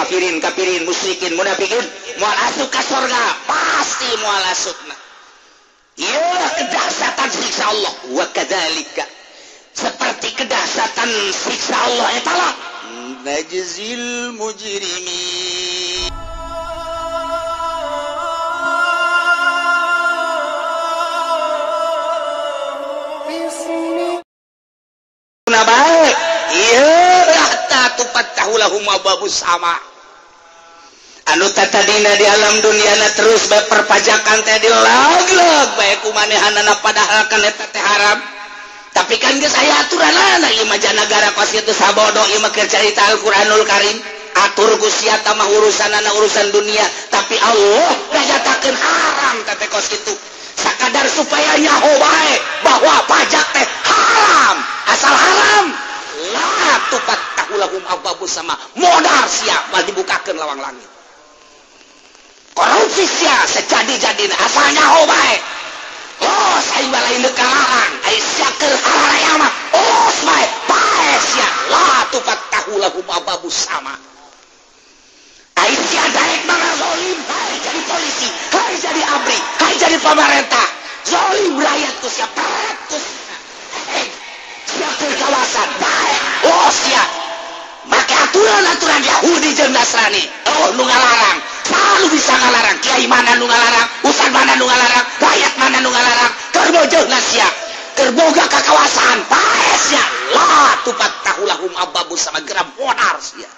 kafirin kafirin musyrikin munafikin moal asup ka sorga pasti moal asupna. Ieu kedahsyatan siksa Allah wa kadzalika seperti kedahsyatan siksa Allah eta lah najzil mujrimin. Na bae ieu hatta tufattahu lahum abwabus sama anu tatadina di alam dunyana terus bae perpajakan teh dilog-log bae kumanehanana padahal kan eta teh haram. Tapi kan geus aya aturanana ieu mah nagara kos kitu sabodo ieu mah keur carita Al-Qur'anul Karim atur ku sia mah urusanana urusan dunia tapi Allah nganyatakeun haram teh kos kitu sakadar supaya nyaho bae bahwa pajak teh haram asal haram la tufattahu lahum abwabus sama modal sia mal dibukakeun lawang langit. Korupsi sia sejadi-jadina asal nyaho bae. Los aing lain deuk kalarang ai sia keur hararaya mah los bae bae sia la tufattahu lahum abwabus sama. Ai sia daek mah zalim bae jadi polisi, hai jadi abri, hai jadi pemerintah. Zalim rakyat ku sia peret ku sia keur kawasan bae los sia. Make aturan-aturan Yahudi jeung Nasrani oh nu ngalarang selalu bisa ngalarang kiai mana nu ngalarang ustad mana nu ngalarang rakyat mana nu ngalarang keur bojohna sia keur boga ka kawasan pae sia la tufattahu lahum abwabus sama geram modar sia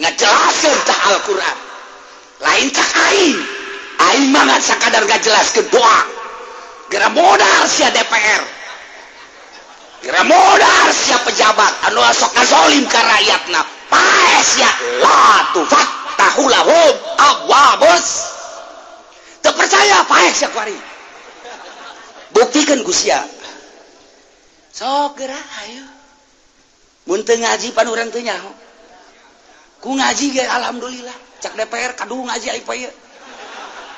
ngajelaskeun tah Al-Qur'an lain cak aing aing mah ngan sakadar ngajelaskeun doa geram modar sia DPR geram modar sia pejabat anu sok ngazolim ka rakyatna pae sia la tufattahu lahum abwabus. Teu percaya paeh sia kuari buktikan ku sia sok geura ayo mun teu ngaji pan urang teu nyaho ku ngaji ge alhamdulillah cak DPR kadu ngaji aing pa ieu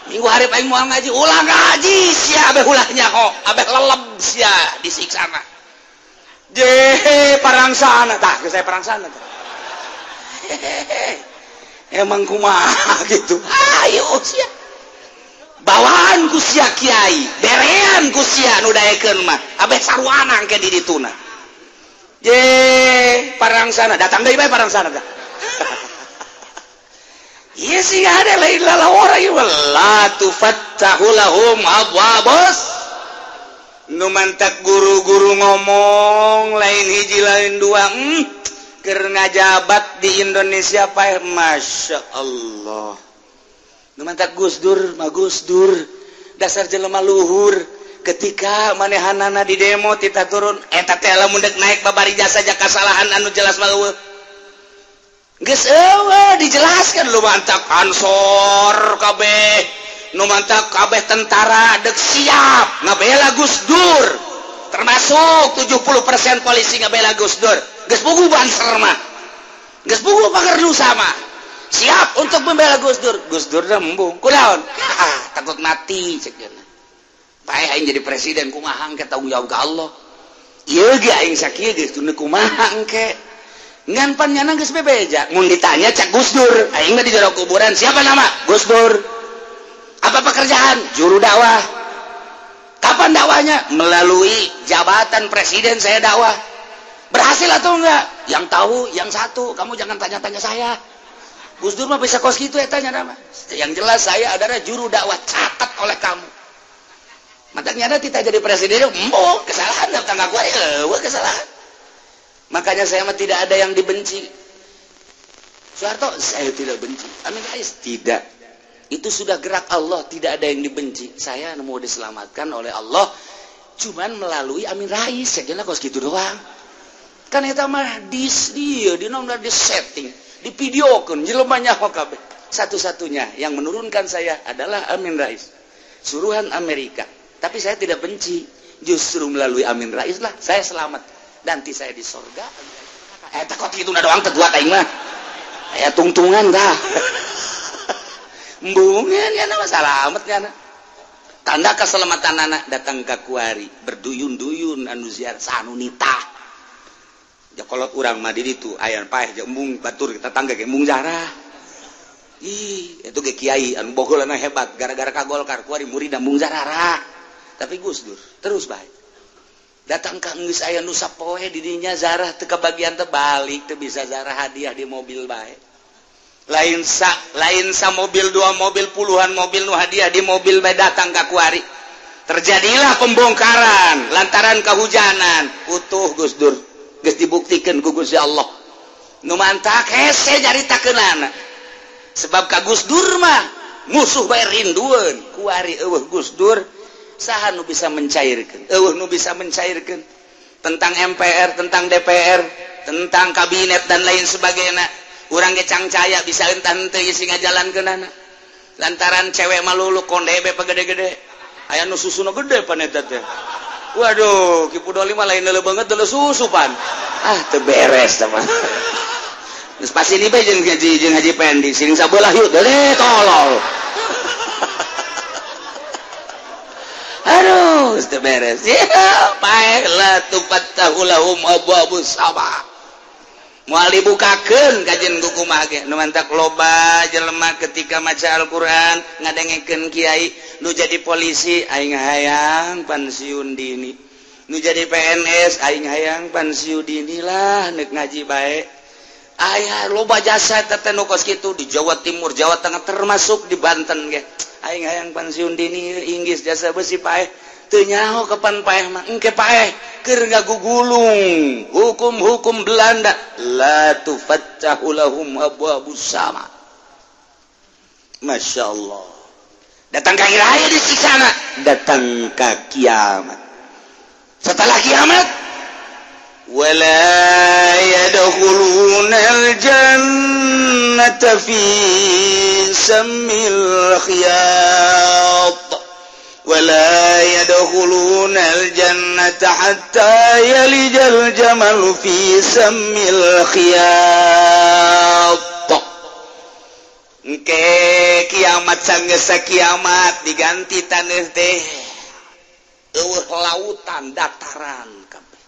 minggu hareup aing moal ngaji ulah ngaji sia abeh ulah nyaho abeh leleb sia disiksana je parang sana tah geus saya parang sana tah. Emang kumaha gitu ayo sia bawaan ku sia kiai berean ku sia nu daekeun mah abeh sarwana engke di dituna je parang sana datang deui bae parang sana tah. Ieu sih ada lain lalawara ieu la tufattahu lahum abwabus. Nu mantak guru-guru ngomong lain hiji lain dua keur ngajabat di Indonesia paeh Masya Allah. Nu mantak Gus Dur mah Gus Dur dasar jelema luhur ketika manehanana di demo tita turun eta teh lamun deuk naik babari jasa ja kasalahan anu jelas mah eueuh. Geus eueuh dijelaskeun lu mantak Ansor kabeh nu mantak kabeh tentara deuk siap ngabela Gus Dur termasuk 70% polisi ngabela Gus Dur geus puguh Banser mah geus puguh Pagernusa mah siap untuk membela Gus Dur. Gus Dur dah embung kunaon takut mati cek cenah paeh aing jadi presiden kumaha engke tanggung jawab ka Allah ieu ge aing sakieu geus teu kumaha engke ngan pan nyana geus bebeja mun ditanya cek Gus Dur aing mah di jero kuburan siapa nama Gus Dur apa pekerjaan juru dakwah kapan dakwahnya melalui jabatan presiden saya dakwah berhasil atau enggak yang tahu yang satu kamu jangan tanya-tanya saya. Gus Dur mah bisa kos gitu ya tanya nama yang jelas saya adalah juru dakwah catat oleh kamu matanya ada tidak jadi presiden embo kesalahan datang aku eueuh kesalahan makanya saya mah tidak ada yang dibenci. Soeharto saya tidak benci, Amin Rais tidak, itu sudah gerak Allah tidak ada yang dibenci. Saya mau diselamatkan oleh Allah cuman melalui Amin Rais saya kira kos gitu doang kan eta mah dis dia di nomor di setting di videokeun jelema nyaho kabeh. Satu-satunya yang menurunkan saya adalah Amin Rais suruhan Amerika tapi saya tidak benci justru melalui Amin Rais lah saya selamat nanti saya di sorga eta kok kitu na doang teu kuat aing mah aya tungtungan dah. Embungan ya nama salamet ya tanda keselamatan anak datang ke kuari berduyun-duyun anu ziarah sanunita Jakolot urang mah di ditu aya paeh jeung embung batur tetangga ge embung zarah. Ih, itu ge kiai anu bogolana hebat gara-gara ka Golkar kuari murid embung zarah. Tapi Gus Dur terus bae. Datang ka geus aya nu sapoe di dinya zarah teu kabagian teh balik teu bisa zarah hadiah di mobil bae. Lain sa mobil dua mobil puluhan mobil nu hadiah di mobil bae datang ka kuari. Terjadilah pembongkaran lantaran kehujanan. Utuh Gus Dur geus dibuktikan ku Gusti Allah. Nu mantak hese nyaritakeunana. Sebab ka Gus Dur mah musuh bae rindueun. Kuari eueuh Gus Dur saha nu bisa mencairkeun? Eueuh nu bisa mencairkeun tentang MPR, tentang DPR, tentang kabinet dan lain sebagainya. Urang ge cangcaya bisa entah henteu isi ngajalankeunana. Lantaran cewek malulu konde be pagede-gede. Aya nu susuna gede pan eta teh. Waduh, Ki Pudoli mah lain leuleuh banget deuleuh susu pan. Ah, teu beres teh mah. Geus pasti ni bae jeung Haji Pendi sing sabelah yuk deuleuh tolol. Aduh, geus teu beres. Ya, paeh la tufattahu lahum abwabus sama. Moal dibukakeun kajen ku kumaha ge nu mantak loba jelema ketika maca Al-Qur'an ngadengekeun kiai nu jadi polisi aing hayang pensiun dini, nu jadi PNS aing hayang pensiun dini lah nek ngaji bae. Aya loba jasa teh nu kos kitu di Jawa Timur, Jawa Tengah termasuk di Banten ge. Aing hayang pensiun dini inggis jasa besi paeh. Teu nyaho kapan paeh mah engke paeh keur ngagugulung hukum-hukum Belanda la tufattahu lahum abwabus sama. Masya Allah. Datang ka raya di sana, datang ka kiamat. Setelah kiamat wala yadkhuluna al-jannata fi sammil khiyat ولا يدخلون الجنة حتى يلج الجمل في سم الخياط. Engke kiamat sanggeus kiamat diganti taneuh teh eueuh lautan dataran kabeh,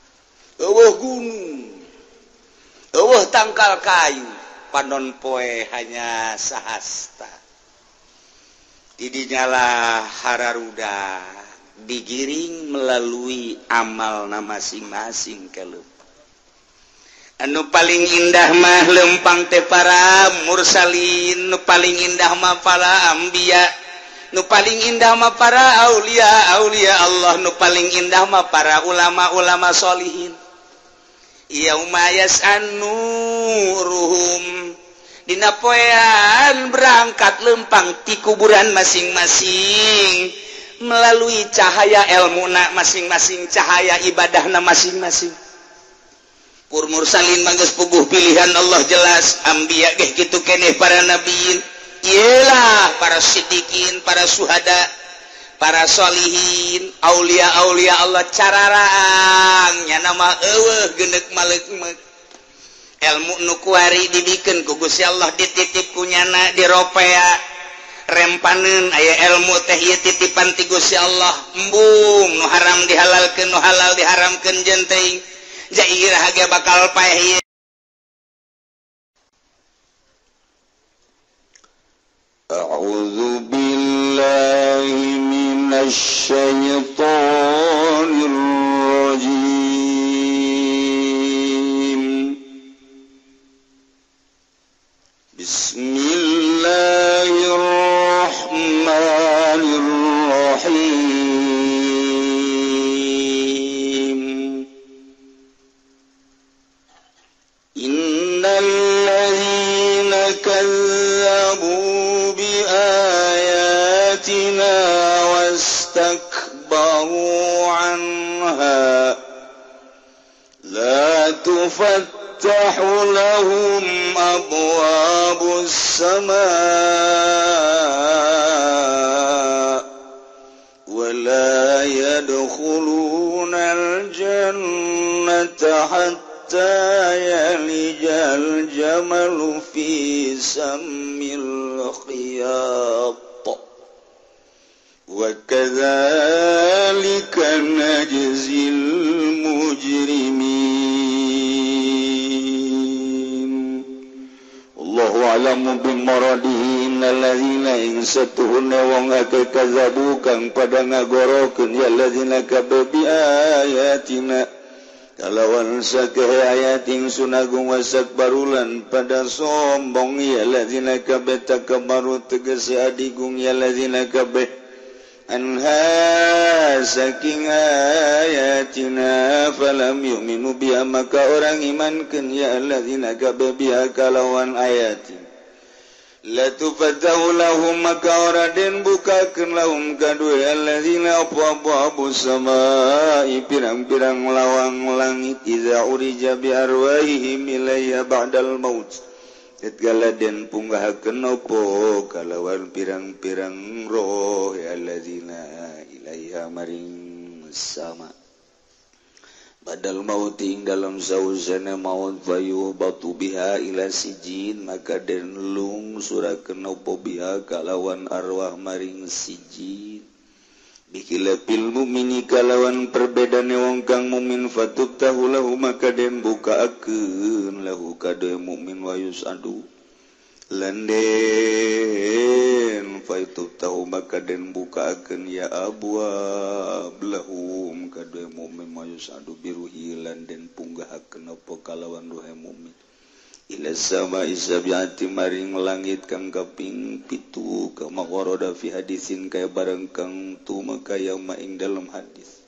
eueuh gunung, eueuh tangkal kayu, panon poe hanya sahasta. Didinyalah hararuda digiring melalui amalna masing-masing kelep. Anu paling indah mah lempang teh para mursalin, nu paling indah mah para anbiya, nu paling indah mah para aulia aulia Allah, nu paling indah mah para ulama-ulama solihin. Yauma yas'anuruhum dina poean berangkat lempang ti kuburan masing-masing melalui cahaya elmuna masing-masing, cahaya ibadahna masing-masing. Pur mursalin manggeus puguh pilihan Allah jelas, anbiya geh kitu keneh para nabiin, iyalah para siddiqin, para suhada, para solihin, aulia-aulia Allah cararaang nya nama eueuh geuneuk maleuk-meuk. Ilmu nu kuari dibikeun ku Gusti Allah dititip ku nyana diropea rempaneun aya ilmu teh ieu titipan ti Gusti Allah embung nu haram dihalalkeun nu halal diharamkeun jeung teuing jairah ge bakal paeh ieu. A'udzu billahi minasy syaithanir rajim. Bismillahirrahmanirrahim. Innal ladzina kazzabu biayatina wastakbaru anha la tufattahu لهم أبواب السماء ولا يدخلون الجنة حتى يلج الجمل في سم الخياط وكذلك نجزي المجرمين. a'lamu bimuradihi innal ladzina ing satuhunna wong akeh kazabu kang pada ngagorokeun ya ladzina kabe bi ayatina kalawan sakeh ayat ingsun agung wasak barulan pada sombong ya ladzina kabe takabbaru tegese adigung ya ladzina kabe anha saking ayatina falam yu'minu biha maka orang imankeun ya alladzina kabe biha kalawan ayatina la tufatahu lahum maka ora den bukakeun lahum kadue alladzina abwabu samai pirang-pirang lawang langit iza urija bi arwahihim ilayya ba'dal maut tatkala den punggahakeun apa kalawan pirang-pirang roh ya alladzina ilaiha maring sama badal maut ing dalam sausana maut fayu batu biha ila sijin maka den lung surakeun apa biha kalawan arwah maring sijin bikilapil mukmini kalawan perbedane wong kang mukmin fatubtahu lahu maka den bukaakeun lahu kadoe mukmin wayus adu landen faitubtahu maka den bukaakeun ya abwab lahum kadoe mukmin wayus adu biruhi landen punggahakeun apa kalawan ruhe mukmin ila sama isabiati maring langit kang kaping 7 kama warada fi hadisin kaya barang kang tumeka yauma ing dalem hadis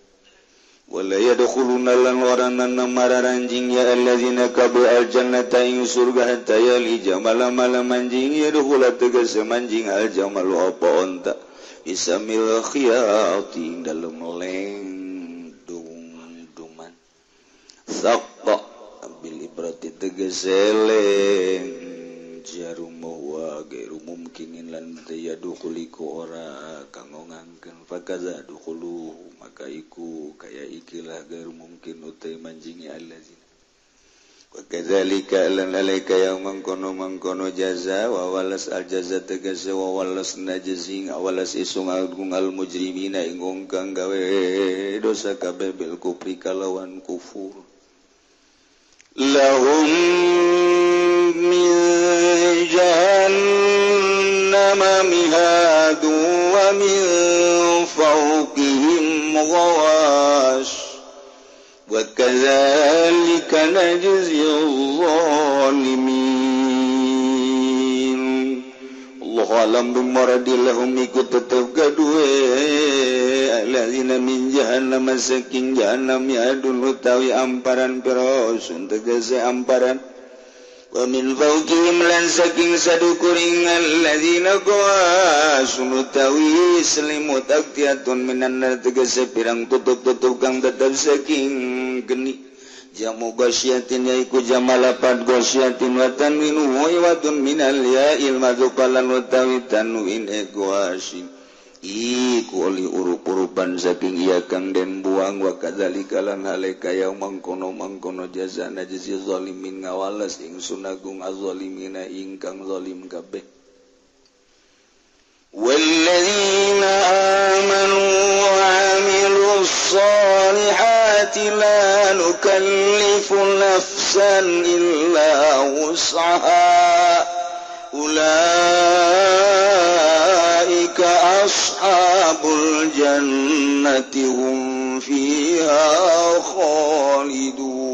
wala yadkhuluna lan waranana mararanjing ya alladzina kabu aljannata ing surga hatta yali jamala manjing yadkhula tegese manjing al jamalu apa onta isamil khiyati dalem lendung-dungan saqqa bil ibrati tegese leng jarum wa gairu mumkinin lan yadkhuliku ora kanggo ngangkeun fakaza dukhulu maka iku kaya ikilah gairu mungkin utai manjingi allazina wa kadzalika lan alaika yang mangkono mangkono jaza wa walas al jaza tegese wa walas najzi walas isung agung al mujrimina ing wong kang gawe dosa kabeh bil kufri kalawan kufur lahum min jahannama mihadu wa min fawqihim ghawash wa kadzalika najzi adh-dhalimin. Allahu alam bimuradi lahum iku tetep kadue alladzina min jahannam saking jahannam yadun utawi amparan pirosun tegese amparan wa min fawqihim lan saking sadukuring alladzina qawasun utawi selimut aktiatun minan nar tegese pirang tutup-tutup kang tetep saking geni jamu gosyatin yaiku jamalapat gosyatin wa tanwinu wa minal ya'il madzupalan utawi tanwin gosyin iku oli urup-urupan saking iya kang den buang wa kadzalika lan hale kaya mangkono-mangkono jazana jazi zalimin ngawales ingsun agung azzalimina ingkang zalim kabeh. Walladzina amanu wa amilus solihati la nukallifu nafsan illa wus'aha ulaika ashabul jannati hum fiha khalidun.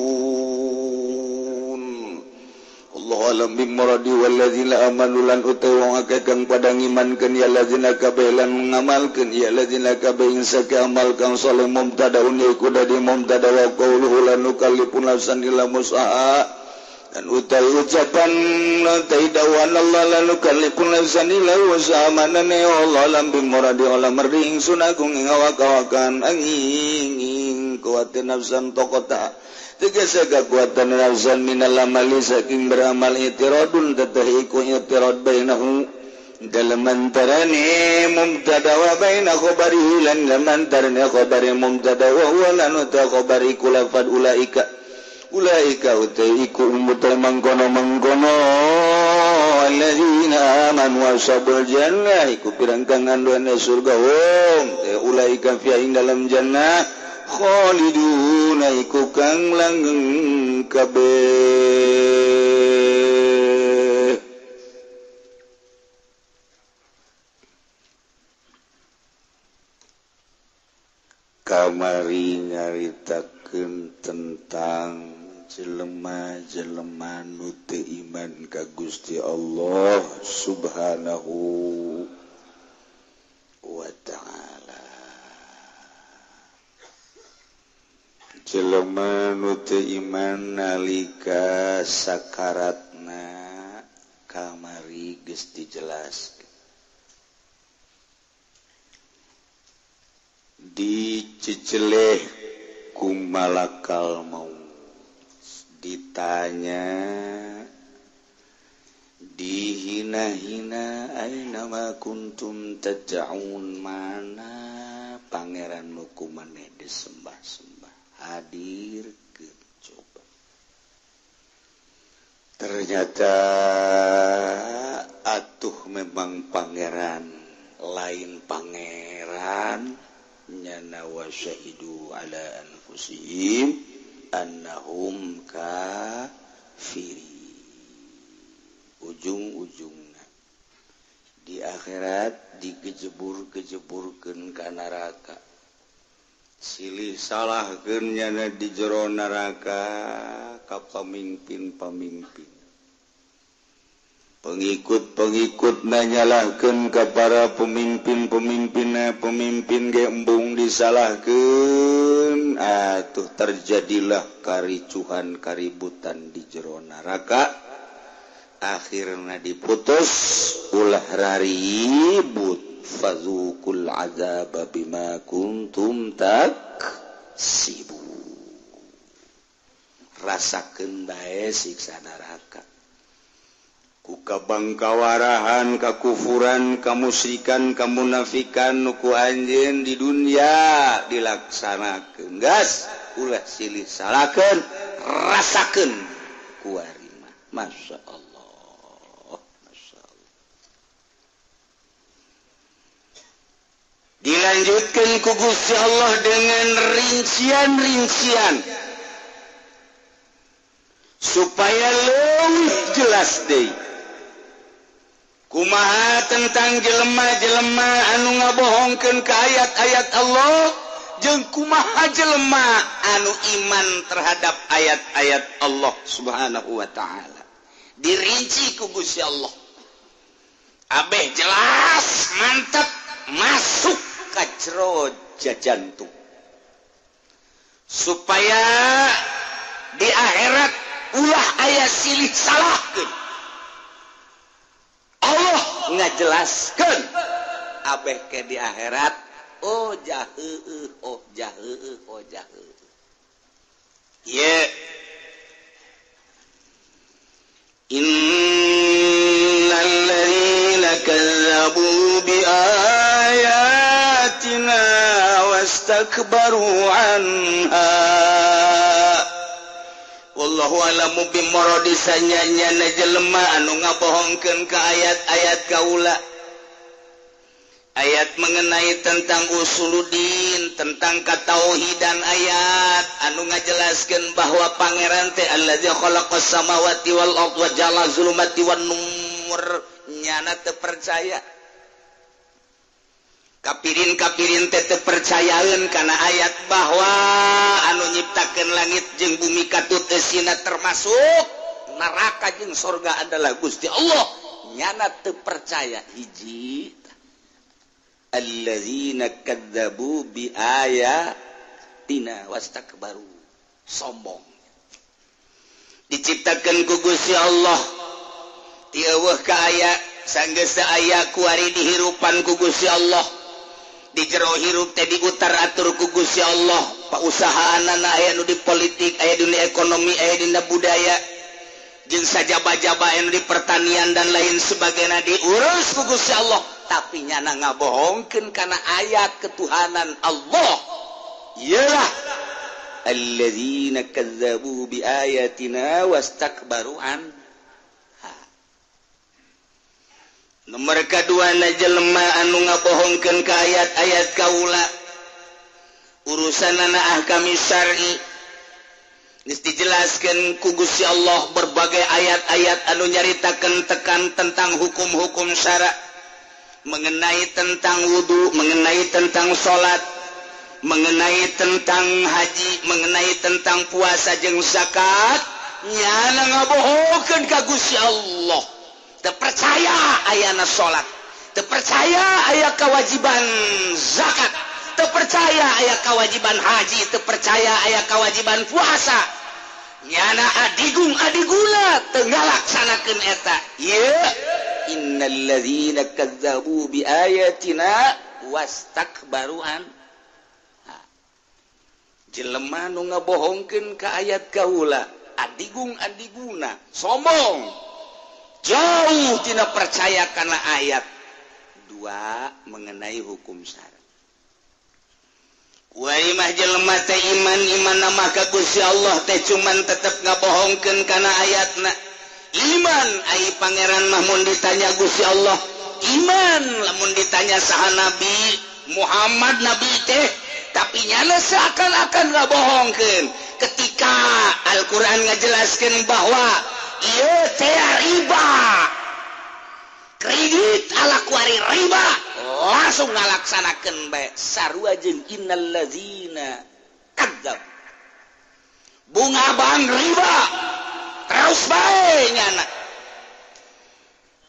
Allahu alam bimuradi walladzina amanu lan utai wong akeh kang padha ngimankeun ya ladzina kabeh lan ngamalkeun ya ladzina kabeh ing saka amal kang saleh mubtadaun iku dadi mubtada wa qauluhu lan nukallifu nafsan illa wus'aha dan utai ucapan utai dawan Allah lan nukallifu nafsan illa wus'aha manane Allah alam bimuradi ala merdi ingsun agung ing awak-awakan angin kuwate nafsan tokota tegese kekuatan nafsan minal amali saking beramal itiradun teteh iku itirad bainahu dalam antarane mubtada wa baina khabarihi lan dalam antarane khabari mubtada wa huwa lan uta khabari kulafad ulaika ulaika utai iku umutai mangkono mangkono alladzina amanu wa ashabul jannah iku pirang kang anduane surga hum ulaika fi ing dalam jannah khaliduna iku kang langgeng kabeh. Kamari nyaritakeun tentang jelema-jelema nu teu iman ka Gusti Allah Subhanahu wa ta'ala. Jelema nu teu iman nalika sakaratna kamari geus dijelaskeun. Diceceleh ku malakal maut, ditanya, dihina-hina, aina ma kuntum tad'un, mana pangeran nu ku maneh disembah-sembah, hadir ke coba. Ternyata atuh memang pangeran lain pangeran nyana wa syahidu ala anfusihim annahum kafiri. Ujung-ujungna di akhirat digejebur-gejeburkeun ka neraka, silih salahkeun nyana di jero neraka ka pamimpin-pamimpin, pengikut-pengikut nanyalahkeun ka para pemimpin-pemimpinna, pemimpin ge embung disalahkeun. Atuh terjadilah karicuhan kaributan di jero neraka. Akhirna diputus ulah raribut, fazuqul azaba bima kuntum taksibu. Rasakeun bae siksa neraka ku kabangkawarahan, kakufuran, kamusyrikan, kamunafikan nu ku anjeun di dunia dilaksanakeun. Gas ulah silih salakeun, rasakeun kuari mah. Masya Allah, Masya Allah. Dilanjutkan ku Gusti Allah dengan rincian-rincian supaya leuwih jelas deui. Kumaha tentang jelema-jelema anu ngabohongkeun ka ayat-ayat Allah jeung kumaha jelema anu iman terhadap ayat-ayat Allah Subhanahu wa ta'ala. Dirinci ku Gusti Allah. Abeh jelas, mantap, masuk ka jero jantung. Supaya di akhirat ulah aya silih salahkeun. Allah ngajelaskeun abeh ke di akhirat, oh jaheueuh, oh jaheueuh, oh jaheueuh. Ye innal ladzina kazzabu bi ayatina wastakbaru anha wallahu alamu bimorodi. Sanyanya jelema anu ngabohongkeun ka ayat-ayat kaula, ayat mengenai tentang usuluddin, tentang katauhidan, ayat anu ngajelaskeun bahwa pangeran teh allazi khalaqas samawati wal ardh wa ja'ala zulumati wan nur. Nyana teu percaya, kapirin-kapirin teh teu percayaeun kana ayat bahwa anu nyiptakeun langit jeung bumi katut eusina termasuk neraka jeung sorga adalah Gusti Allah. Nyana teu percaya. Hiji, allazina kadzabu bi ayatina wastakbaru, sombong. Diciptakeun ku Gusti Allah ti eueuh ka aya, sanggeus aya kuari dihirupan ku Gusti Allah, di jero hirup teh diutar atur ku Gusti Allah. Pausahaanana aya nu di politik, aya dunia ekonomi, aya dina budaya, jeung sajaba-jaba aya nu di pertanian dan lain sebagainya diurus ku Gusti Allah. Tapi nyana ngabohongkeun kana ayat ketuhanan Allah. Iyalah alladzina kazzabu bi ayatina wastakbaru an. Nomor kadua na jelema anu ngabohongkeun ka ayat-ayat kaula, urusanana ahkam syar'i. Geus dijelaskeun ku Gusti Allah berbagai ayat-ayat anu nyaritakeun tekan tentang hukum-hukum syara, mengenai tentang wudu, mengenai tentang salat, Mengenai tentang haji, mengenai tentang puasa jeung zakat, nyana ngabohongkeun ka Gusti Allah. Teu percaya ayana salat, teu percaya aya kewajiban zakat, teu percaya aya kewajiban haji, teu percaya aya kewajiban puasa. Nyana adigung adiguna teu ngalaksanakeun eta. Ieu innalladzina kazzabu biayatina wastakbaru an. Jelema nu ngabohongkeun ka ayat kaula, adigung adiguna, sombong, jauh tina percaya kana ayat. Dua, mengenai hukum syara. Kuari mah jelema teh iman iman mah ka Gusti Allah teh cuman tetep ngabohongkeun kana ayatna. Iman ai pangeran mah mun ditanya Gusti Allah, iman lamun ditanya saha Nabi Muhammad nabi teh, tapi nyana seakan-akan ngabohongkeun ketika Al-Qur'an ngajelaskeun bahwa ieu teh riba, kredit ala kuari riba, langsung ngalaksanakeun bae sarua jeung innallazina kadzab. Bunga bank riba terus bae nyana,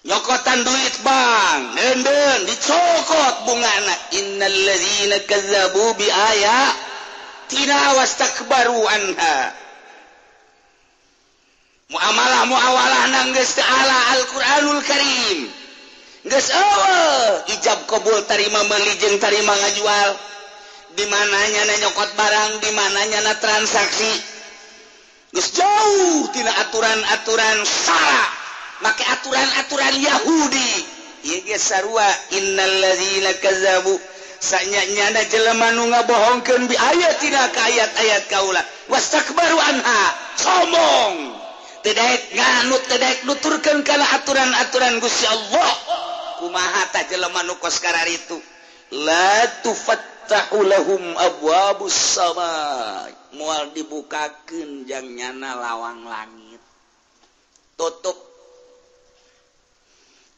nyokotan duit bank denden dicokot bungana. Innallazina kazzabu bi ayatina wastakbaru anha. Muamalah muawalah nang geus teu ala Al-Qur'anul Karim, geus eueuh ijab kabul tarima meuli jeung tarima ngajual. Di mananya na nyokot barang, di mananya na transaksi, geus jauh tina aturan-aturan syara, make aturan-aturan Yahudi. Ieu ge sarua innallazina kazzabu, sanya-nyana jelema nu ngabohongkeun bi ayatina ka ayat-ayat kaula, wastakbaru anha, sombong, teu daek nganut, teu daek nuturkeun kana aturan-aturan Gusti Allah. Kumaha tah jelema nu kos kararitu? La tufattahu lahum abwabus sama, moal dibukakeun jang nyana lawang langit, tutup.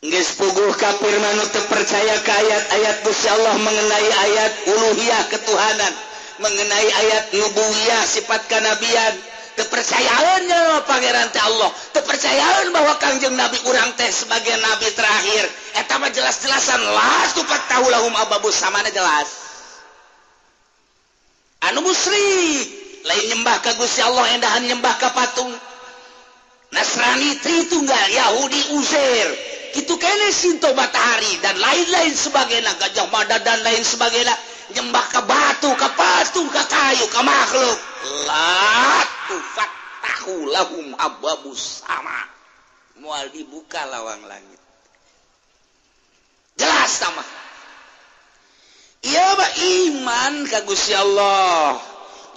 Geus puguh kafir mah nu teu percaya ka ayat-ayat Gusti Allah mengenai ayat uluhiyah ketuhanan, mengenai ayat nubuwiyah sifat kanabian. Teu percayaeun pangeran teh Allah, teu percayaeun bahwa Kangjeng Nabi urang teh sebagai nabi terakhir. Eta mah jelas-jelasan la tufattahu lahum abwabus samana jelas. Anu musyrik lain nyembah ka Gusti Allah, endahan nyembah ka patung. Nasrani Tritunggal, Yahudi Uzair, itu kene Sinto matahari dan lain-lain sebagainya, Gajah Mada dan lain sebagainya, nyembah ke batu, ke patung, ke kayu, ke makhluk. La tufattahu lahum abwabus sama, moal dibuka lawang langit. Jelas sama. Ieu mah iman ka Gusti Allah,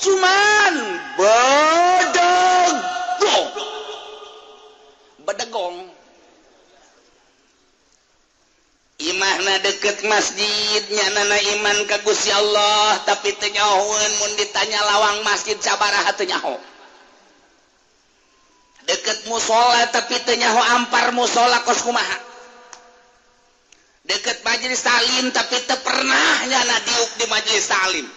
cuman bedegong. Bedegong. Imahna deket masjid, nyanana iman ka Gusti Allah, tapi teu nyahoeun mun ditanya lawang masjid sabaraha teu nyaho. Deket musola tapi teu nyaho ampar musola kos kumaha. Deket majelis taklim tapi teu pernah nyana diuk di majelis taklim.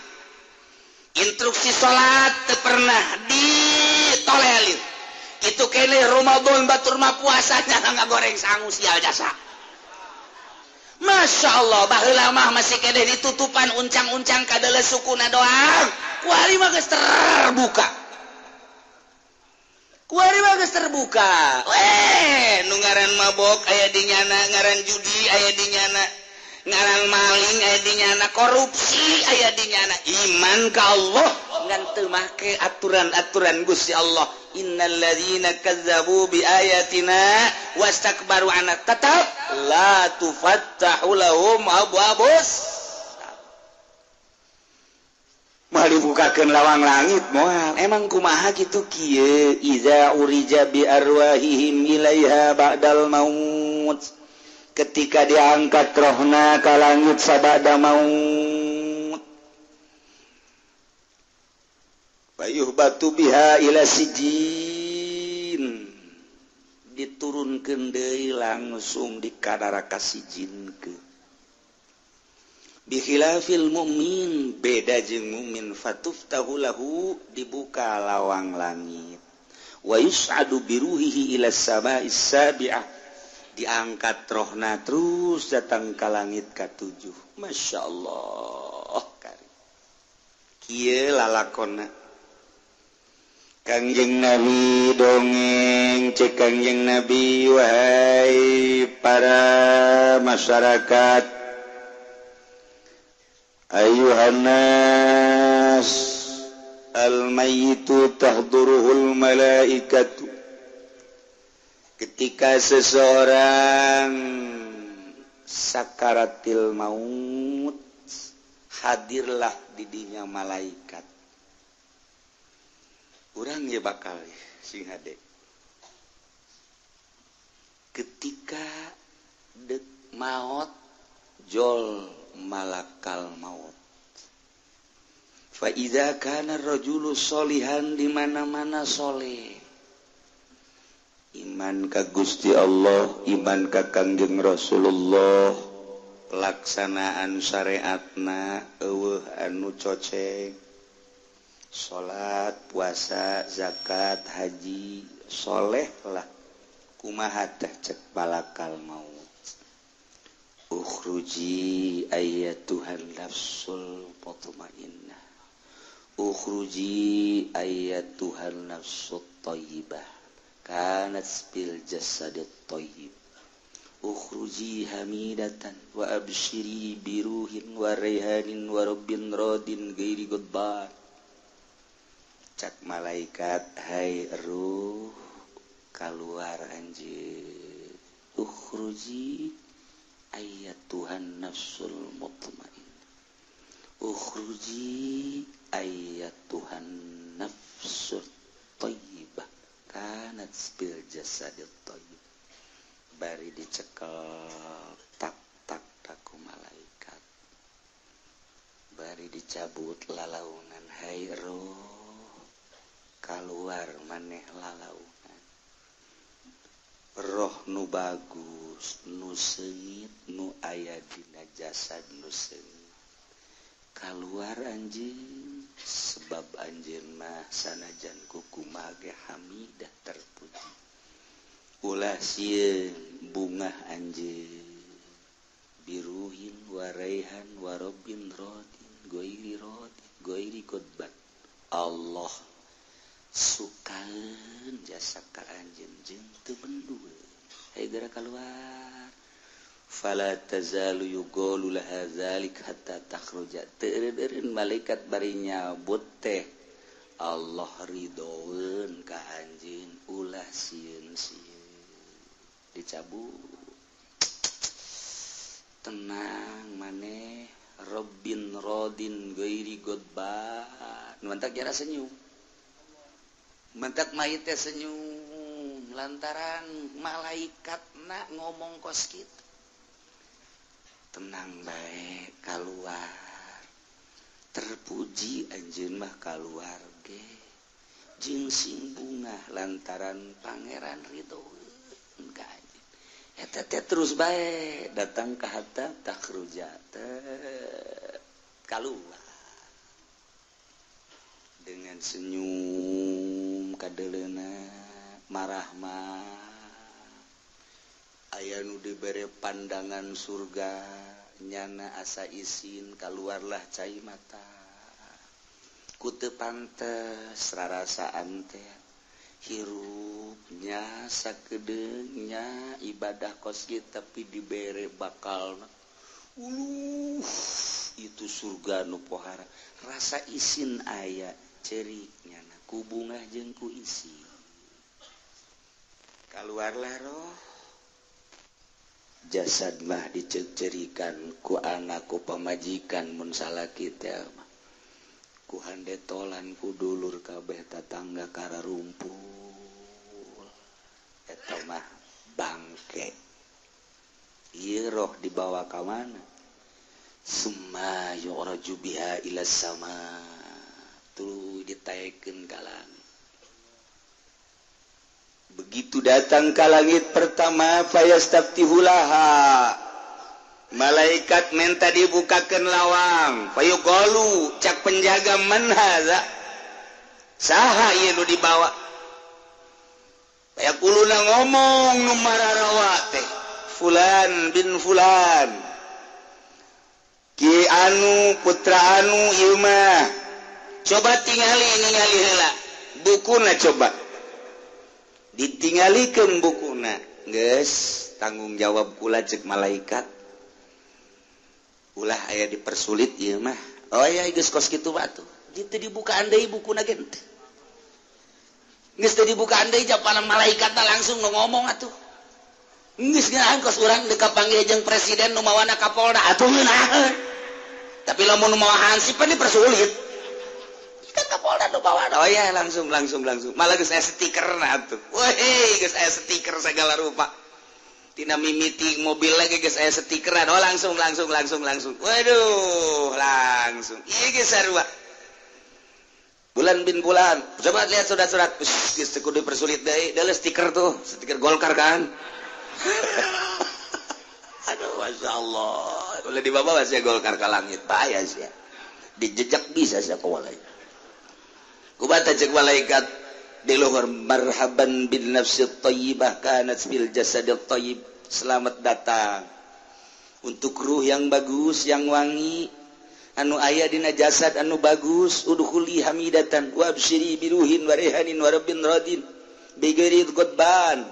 Instruksi salat teu pernah ditolelir. Itu kene Ramadan batur mah puasa nyana ngagoreng sangu sial jasa. Masya Allah, baheula mah masih kene ditutupan uncang-uncang kadele sukuna doang. Kuari mah geus terbuka. Kuari mah geus terbuka. Weh, nu ngaran mabok aya di nyana, ngaran judi aya di nyana, ngaran maling aya di nyana, korupsi aya di nyana. Iman ka Allah ngan teu make aturan-aturan Gusti Allah. Innalladzina kazzabu biayatina wastakbaru anha, tetap la tufattahu lahum abwabus. Moal dibukakeun lawang langit moal. Emang kumaha kitu kieu? Iza urija bi arwahihim ilaiha ba'dal maut, ketika diangkat rohna ka langit sabada maut, payuh batu biha ila sijin, diturunkeun deui langsung di kadaraka sijinkeun. Bikhilafil mukmin, beda jeung mukmin, fatuftahu lahu, dibuka lawang langit. Wa yus'adu biruhihi ila sama'is sabi'ah, diangkat rohna terus datang ka langit ka-7. Masya Allah kari. Kieu lalakonna Kangjeng Nabi dongeng cek Kangjeng Nabi, wahai para masyarakat, ayuhannas, al-mayyitu tahduruhul malaikatu. Ketika seseorang sakaratil maut, hadirlah didinya malaikat. Urang ya bakal sing hade. Ketika dek maut jol malakal maut. Fa idza kana ar-rajulu sholihan, di mana-mana soleh. Iman ka Gusti Allah, iman ka Kangjeng Rasulullah, pelaksanaan syariatna eueuh anu cocek. Salat, puasa, zakat, haji, soleh lah. Kumaha teh cek malakal maut. Ukhruji ayyatuhan nafsul mutmainnah. Ukhruji ayyatuhan nafsut thayyibah. Kanat bil jasadit thayyib. Ukhruji hamidatan wa abshiri biruhin wa raihanin wa rabbin radin ghairi ghadban. Cak malaikat, hai ruh, kaluar anjeun. Ukhruji ayyatuhan nafsul mutmainnah. Ukhruji ayyatuhan nafsul thayyibah. Kanat bil jasadit thayyib. Bari dicekel tak tak taku malaikat. Bari dicabut lalaunan, hai ruh, kaluar maneh lalaunan. Roh nu bagus, nu seungit, nu aya dina jasad nu seungit, kaluar anjeun, sebab anjeun mah sanajan kukumaha ge hamidah, terpuji. Ulah sieun bungah anjeun, biruhin waraihan warobin rodin goiri rodin goiri godbat. Allah sukaeun jasa ka anjeun jeung teu bendueun. Hayu geura kaluar. Fala tazalu yuqalu laha zalik hatta takhruja. Teu eureun malaikat bari nyabut teh Allah ridhoeun ka anjeun, ulah sieun-sieun. Dicabut. Tenang maneh, Rabbin radin ghairi ghadban. Mantak jara senyum. Mentak mayit teh senyum lantaran malaikat nak ngomong kos kitu. Tenang bae kaluar. Terpuji anjeun mah kaluar ge. Jeung sing bungah lantaran pangeran ridhoeun ka anjeun. Eta teh terus bae datang ka hatta takhruja teh kaluar. Dengan senyum kadeleuna marahmah, aya nu dibere pandangan surga, nyana asa isin kaluarlah cai mata. Ku teu pantes rarasaan teh hirupnya sakedeungnya ibadah kos kieu tapi dibere bakalna. Uluh, itu surga nu pohara. Rasa isin aya cerik nyana ku bungah jeung ku isi. Kaluarlah roh. Jasad mah dicerikan ku anak ku pamajikan mun salaki teh mah. Ku handetolan ku dulur kabeh tatangga kararumpul. Eta mah bangke. Ieu roh dibawa ka mana? Summa yu'raju biha ila sama. Tuluy ditaekeun ka langit. Begitu datang ka langit pertama, fayastaftihulaha. Malaikat minta dibukakan lawang. Fayuqalu cak penjaga man hadza? Saha ieu nu dibawa? Fayaquluna ngomong nu mararawa teh. Fulan bin fulan. Ki anu putra anu ieu mah. Coba tingali ningali heula. Bukuna coba. Ditingalikeun bukuna. Geus tanggung jawab kula cek malaikat. Ulah aya dipersulit ieu mah. Oh ya geus kos kitu batu. Teu dibukaan deui bukuna ge henteu. Geus teu dibukaan deui japana malaikatna langsung nu ngomong atuh. Geus ngeunaheun kos urang deuk kapanggih jeung presiden nu mawana Kapolda atuh ngeunaheun. Tapi lamun nu mawa hansip pan dipersulit. Kan Kapolda nu mawana. Oh ya langsung langsung langsung. Malah geus aya stikerna atuh. Weh geus aya stiker segala rupa. Tina mimiti mobil lagi geus aya stikeran. Oh langsung langsung langsung langsung. Waduh, langsung. Ieu geus sarua. Bulan bin bulan. Coba lihat surat-surat. Geus teu kudu dipersulit deui. Deuleu stiker tuh, stiker Golkar kan. Aduh, Masya Allah. Ulah dibawa sia Golkar ka langit, bahaya sia. Dijejak bisa sia kawalai. Kubata cek malaikat di luhur marhaban bin nafsi thayyibah kanat fil jasadit thayyib. Selamat datang untuk ruh yang bagus, yang wangi, anu aya dina jasad anu bagus. Udkhuli hamidatan wa absyiri biruhin wa rehanin wa rabbin radin bighairi ghadban.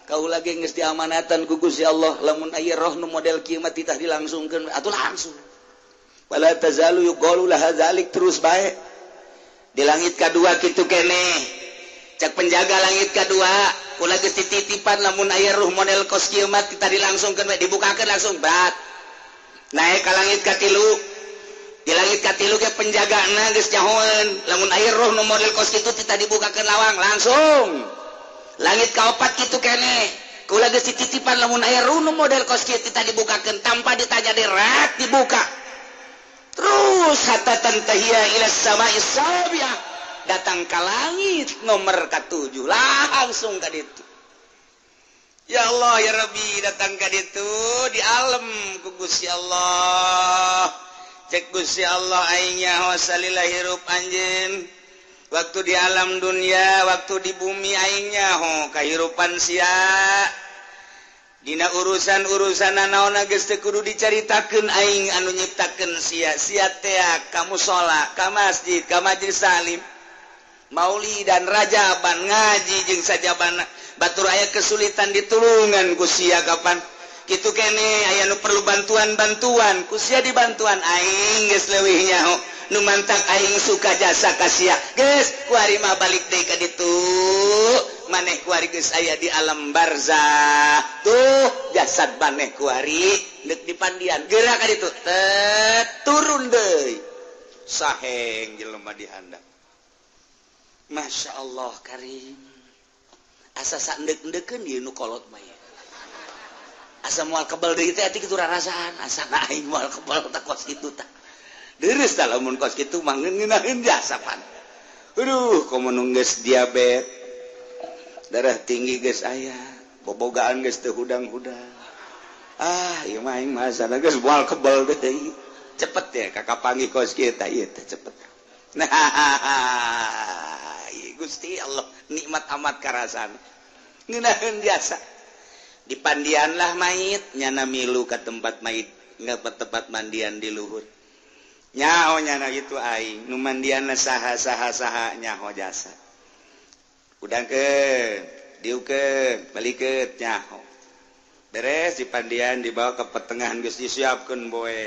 Kaula ge geus diamanatan ku Gusti Allah lamun aya roh nu model kieu mah titah dilangsungkeun atuh langsung. Wala tazalu yuqalu laha zalik, terus bae di langit kadua kitu keneh. Cak penjaga langit kedua, kula geus dititipan lamun aya ruh model kos kieu mah titah dilangsungkeun we, dibukakeun langsung bat. Naik ka langit katilu. Di langit katilu ge penjagana geus nyahoeun, lamun aya ruh nu model kos kitu titah dibukakeun lawang langsung. Langit kaopat kitu keneh, kula geus dititipan lamun aya ruh nu model kos kieu titah dibukakeun tanpa ditanya derat dibuka. Terus hatta tantahiya ila sama'is sabi'ah. Datang ke langit nomor ke-7 langsung ke ditu. Ya Allah ya Rabbi, datang ke ditu di alam ku Gusti Allah. Cek Gusti Allah aing nyaho salila hirup anjeun. Waktu di alam dunia, waktu di bumi aing nyaho kahirupan sia. Dina urusan-urusan naon geus teu kudu dicaritakeun aing anu nyiptakeun sia. Sia teh ka musala, ka masjid, ka majelis salim. Mauli dan rajaban ngaji jeung sajabana batur aya kesulitan ditulungan ku sia kapan kitu kene aya nu perlu bantuan-bantuan ku sia dibantuan aing geus leuwih nyaho nu mantak aing suka jasa ka sia geus kuari mah balik deui ka ditu maneh kuari geus aya di alam barzah tuh jasad maneh kuari deuk dipandian geura ka ditu tet turun deui saheng jelema dihandap. Masya Allah karim. Asa sandek-ndekeun ieu nu kolot mah ieu. Asa moal kebal deui teh ati kitu rarasaan, asa aing moal kebal tah kos kitu tah. Deureuh tah lamun kos kitu mah ngeunaheun jasa pan. Aduh, komo nu geus diabet. Darah tinggi geus aya, bobogaan geus teu hudang-hudang. Ah, ieu mah aing mah asana geus moal kebal deui. Cepet ya kakak panggih kos kieu tah ieu teh cepet. Nah, Gusti Allah nikmat amat karasan ngeunaheun jasa dipandianlah mayit nyana milu ka tempat mayit nggak tempat mandian di luhur nyaho nyana gitu aing nu mandianna saha saha saha nyaho jasa udangkeun diukeun balikeun nyaho beres dipandian dibawa ke pertengahan geus disiapkeun boe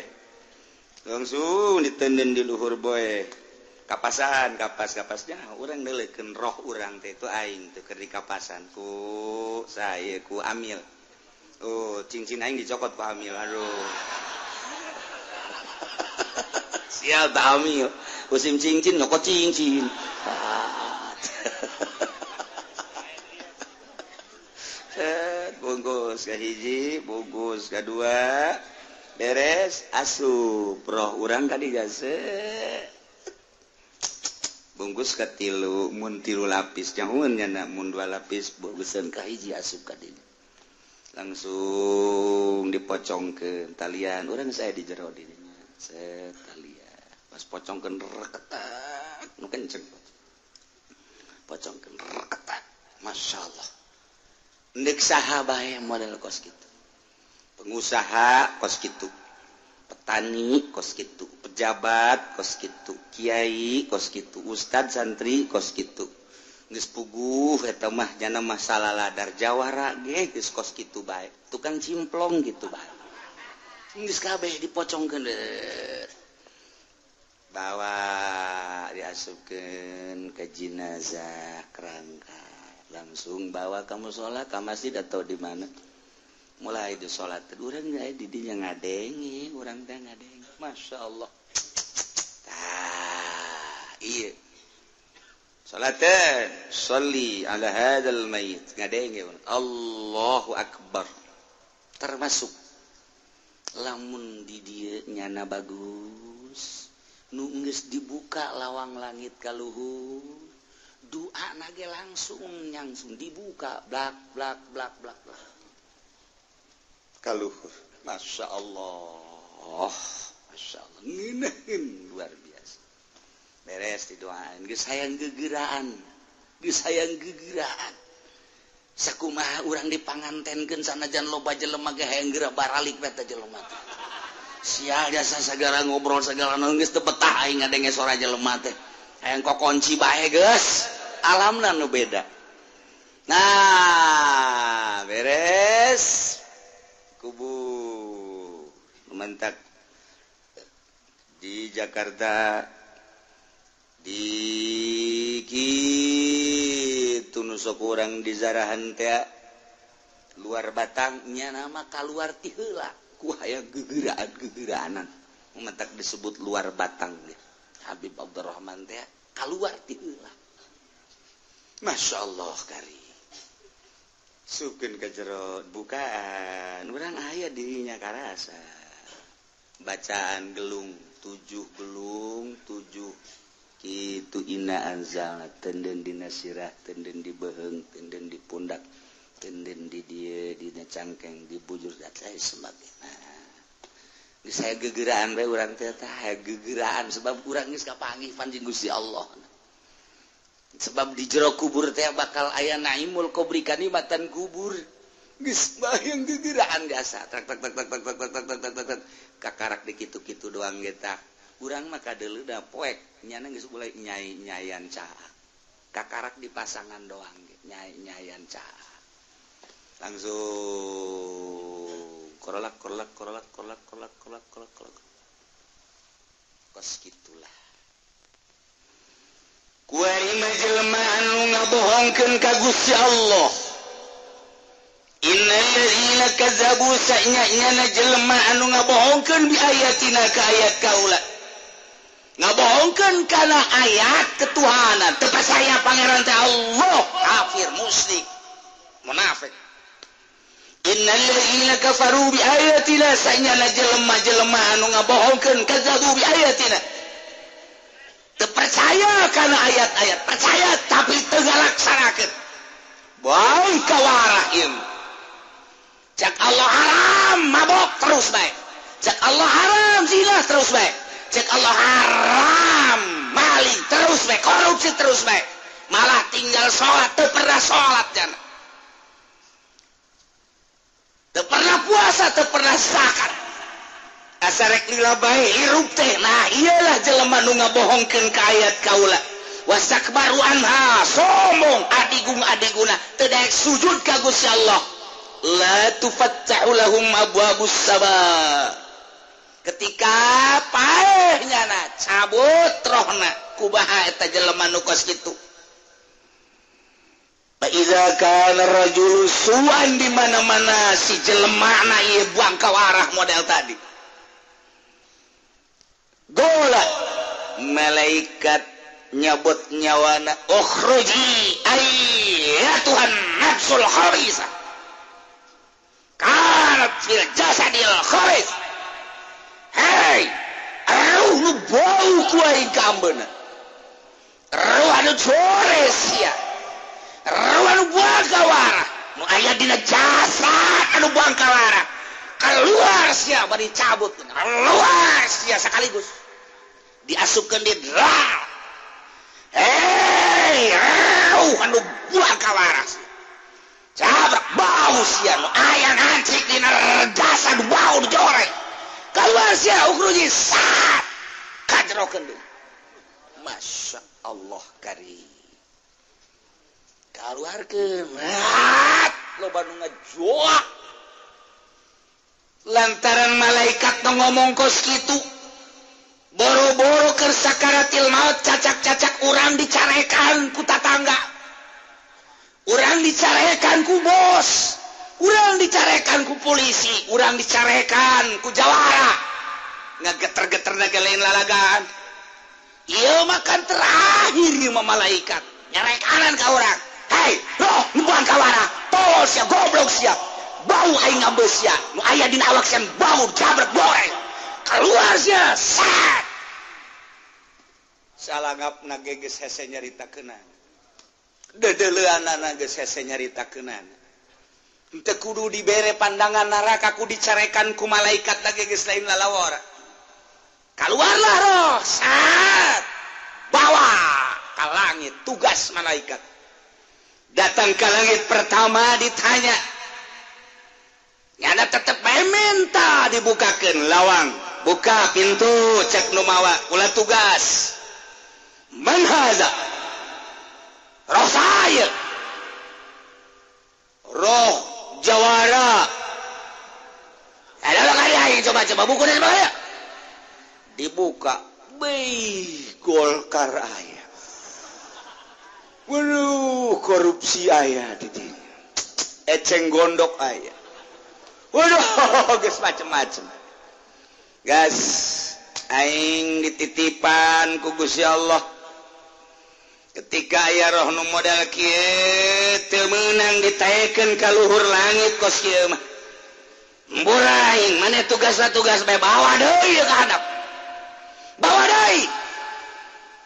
langsung ditenden di luhur boe kapasan kapas kapasnya urang neuleukeun roh urang teh itu aing teh keur dikapasan ku saya ku amil. Oh cincin aing dicokot ku amil, aduh sial tak amil musim cincin nyokot cincin. Bungkus ka hiji, bungkus ka dua, beres asup roh urang ka dijase. Bungkus ka tilu, mun tilu lapis nyahueun nya mun dua lapis bungkuseun ka hiji asup ka dieu. Langsung dipocongkeun talian urang saya di jero dirinya set talian pas pocongkeun reketak nu kenceng pocongkeun reketak masyaallah ndek saha bae model kos kitu pengusaha kos kitu petani kos kitu pejabat kos kitu kiai kos kitu ustad santri kos kitu geus puguh eta mah jana masalah ladar jawara ge geus kos kitu bae tukang cimplong gitu bae geus kabeh dipocongkeun bawa diasupkeun ke jenazah kerangka langsung bawa ka musala ka masjid atau di mana mulai di salat urang aya di dinya ngadenge urang teh ngadenge masyaallah tah ieu salatan sholli ala hadzal mayit ngadenge Allahu akbar termasuk lamun di dieu nyana bagus nu geus dibuka lawang langit ka luhur doa nage langsung nyangsung dibuka blak blak blak blak blak ka luhur masyaallah masyaallah ngeunaheun luar biasa beres didoaan geus hayang gegeraan geus hayang gegeraan sakumaha urang dipangantenkeun sanajan loba jelema ge hayang geura baralik we teh jelema teh sia jasa sagala ngobrol sagala naon geus teu betah aing ngadenge sora jelema teh hayang kokonci bae geus alamna nu beda nah beres kubur mentak di Jakarta di kitu nu sok urang di zarahan teh luar batangnya nama kaluar ti heula ku hayang gegeraan-gegeraanan mentak disebut luar batang ge Habib Abdurrahman teh kaluar ti heula masyaallah kari sukeun ka jero bukaan urang aya dirinya karasa bacaan gelung 7 gelung 7 kitu inna anzalna tenden dina sirah tenden di beheung tenden di pundak tenden di dieu dina cangkeng di bujur dan lain sebagainya. Geus saya gegeraan bae urang teh tah gegeraan sebab urang geus kapanggih panjing Gusti Allah. Sebab di jero kubur teh bakal aya naimul kubri kanikmatan kubur. Geus bayang gegeraan biasa tak tak tak tak tak tak tak tak tak tak kakarak di kitu-kitu doang ge tah. Urang mah kadeuleu da poek nyana geus mulai nyai-nyayan caak kakarak di pasangan doang ge nyai-nyayan caak langsung korolak korolak korolak korolak korolak korolak korolak korolak kos kitulah kuari mah jelema anu ngabohongkeun ka Gusti Allah innal ladzina kazzabu sa'nya-nyana jelema anu ngabohongkeun bi ayatina ka ayat kaula ngabohongkeun kana ayat ketuhanan teu percaya pangeran teh Allah kafir musyrik munafik innal ladzina kafaru bi ayatina sa'nya jelema-jelema anu ngabohongkeun kazzabu bi ayatina teu percaya kana ayat-ayat percaya tapi teu ngalaksanakeun bae kawarah ieu cak Allah haram mabok terus bae cak Allah haram zina terus bae cek Allah haram maling terus bae korupsi terus bae malah tinggal sholat teu pernah sholat jana teu pernah puasa teu pernah zakat asa rek lila bae hirup teh nah iyalah jelema nu ngabohongkeun ka ayat kaula wastakbaru anha sombong adigung adiguna teu daek sujud ka Gusti Allah la tufattahu lahum abwabus sama ketika paehnya na cabut rohna kubaha eta jelema nu kos kitu fa iza kana rajulu suan di mana-mana si jelema na ieu buang kawarah model tadi gola malaikat nyabut nyawana ukhruji ayyatuhan nafsul khabisa kanat fil jasadil khabis. Hei, ruh nu bau ku aing ka ambeuna. Ruh anu sores sia. Ruh anu buang kawarah, Nu aya dina jasad anu bangkawara. Keluar sia bari cabut. Keluar sia sekaligus. Diasupkeun di dra. Hei, rauh anu bangkawara. Cabrak bau sia nu aya ngancik dina jasad bau dijoreng. Keluar sia ukhruji sat. Kajerokeun deui. Masya Allah karim. Keluarkeun. Loba nu ngajoak. Lantaran malaikat nu ngomong kos kitu. Boro-boro keur sakaratil maut cacak-cacak urang dicarekan ku tatangga. Urang dicarekan ku bos. Urang dicarekan ku polisi, urang dicarekan ku jawara. Ngageter-geter naga lain lalagaan. Ieu makan terakhir ieu mah malaikat. Nyarekanan ka urang. Hei, roh nu bangkawara. Tolol sia, goblok sia. Bau aing ngambeus sia. Nu aya dina awak sia bau jabret goreng. Keluar sia, sat. Salangapna ge geus hese nyaritakeunana. Dedeleuanana geus hese nyaritakeunana. Henteu kudu dibere pandangan neraka ku dicarekan ku malaikat lagi geus lain lalawara. Keluarlah roh, sat. Bawa ke langit tugas malaikat. Datang ke langit pertama ditanya. Nyana tetep bae minta dibukakeun lawang, buka pintu cek nu mawa ulah tugas. Man haza? Roh saya. Roh jawara. Ada kali coba-coba buku dari mana? Dibuka, beuh Golkar aya. Waduh, korupsi aya di dieu. Eceng gondok aya. Waduh, geus macem-macem. Gas, aing dititipan ku Gusti Allah. Ketika aya roh nu modal kieu teu meunang ditaekeun ka luhur langit kos kieu mah. Mburaing maneh tugasna tugas bae bawa deui ka handap. Bawa deui.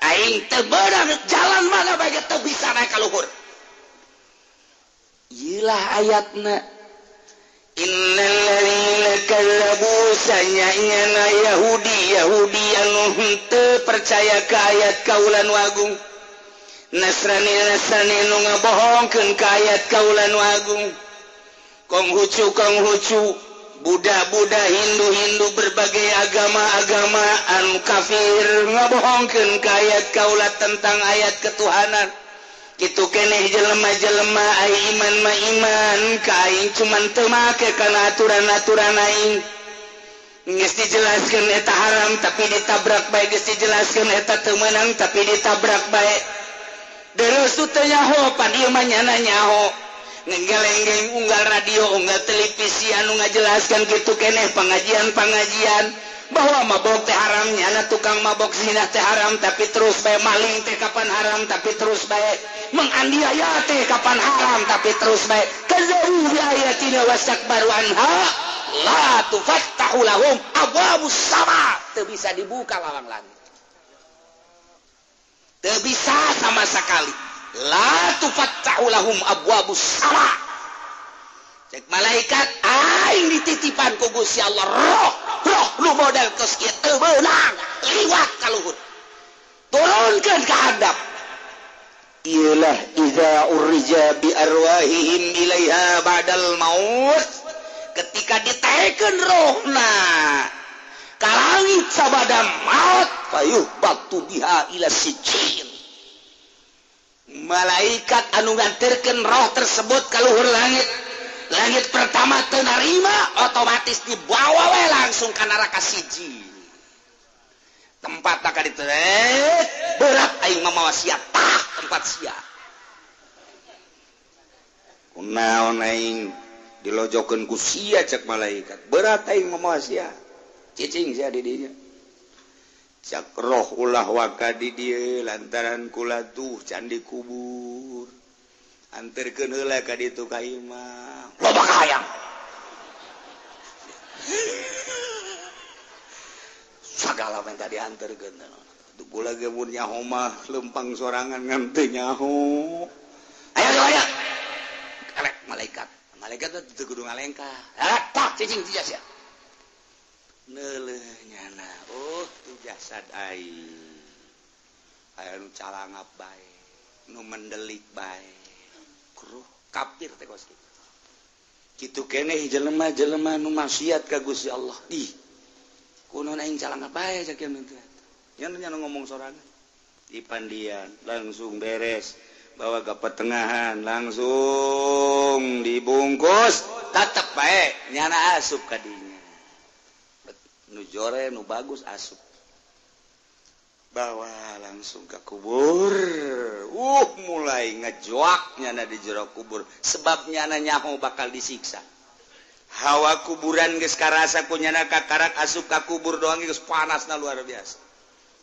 Aing teu meunang jalan mana bae teu bisa naik ka luhur. Ieu lah ayatna. Innal ladzina kazzabu sanyana Yahudi Yahudi anu henteu percaya ka ayat kaula nu agung. Nasrani Nasrani nu ngabohongkeun ka ayat kaula nu agung. Konghucu Konghucu, Buddha Buddha, Hindu Hindu, berbagai agama-agama anu kafir ngabohongkeun ka ayat kaula tentang ayat ketuhanan. Kitu keneh jelema-jelema ai iman ma iman ka aing cuman teu make kana aturan-aturan aing. Geus dijelaskeun eta haram tapi ditabrak bae, geus dijelaskeun eta teu meunang tapi ditabrak bae. Terus teu nyaho pan ieu mah nyana nyaho. Ngegelenggeng unggal radio, unggal televisi anu ngajelaskeun kitu keneh pengajian-pengajian bahwa mabok teh haram, nyana tukang mabok zina teh haram tapi terus bae, maling teh kapan haram tapi terus bae, menganiaya teh kapan haram tapi terus bae. Kazzabu bi ayatina wastakbaru anha la tufattahu lahum abwabus sama. Teu bisa dibuka lawang langit. Teu bisa sama sekali. La tufattahu lahum abwabus sama. Cek malaikat aing dititipan ku Gusti Allah roh roh lu modal kos kieu teu meunang liwat ka luhur. Turunkeun ka handap. Iyalah iza urija bi arwahihim ilaiha ba'dal maut. Ketika ditaekeun rohna ka langit sabada maut fayuh baktu biha ila sijil. Malaikat anu nganterkeun roh tersebut ka luhur langit. Langit pertama teu narima, otomatis dibawa we langsung ka neraka siji. Tempat ka ditu berat aing mamawa sia tah tempat sia. Kunaon aing dilojokeun ku sia cek malaikat. Berat aing mamawa sia. Cicing sia di dinya. Cak roh ulah waka di dieu lantaran kula tuh candi kubur. Anterkeun heula ka ditu ka imah. Loba kahayang. Sagala minta dianterkeun. Tuh kula ge mun nyaho mah lempang sorangan ngan teu nyaho. Ayo ayo. Karek malaikat. Malaikat teh kudu ngalengkah. Ah, tak cicing ti sia. Neuleuh nyana, oh tu jasad aing. Aya nu calangap bae, nu mendelik bae. Kruh kafir teh kos kitu. Kitu keneh jelema-jelema nu maksiat ka Gusti Allah. Ih. Kunaon aing calangap bae cak kieu teh. Nya ngomong sorangan. Di pandian langsung beres, bawa ke pertengahan langsung dibungkus, tetep bae nyana asup ka dinya. Nu jore nu bagus asup, bawa langsung ke kubur. Mulai ngejoak nyana di jero kubur, sebab nyana nyaho bakal disiksa. Hawa kuburan geus karasa ku nyana kakarak asup ka kubur doang geus panasna luar biasa.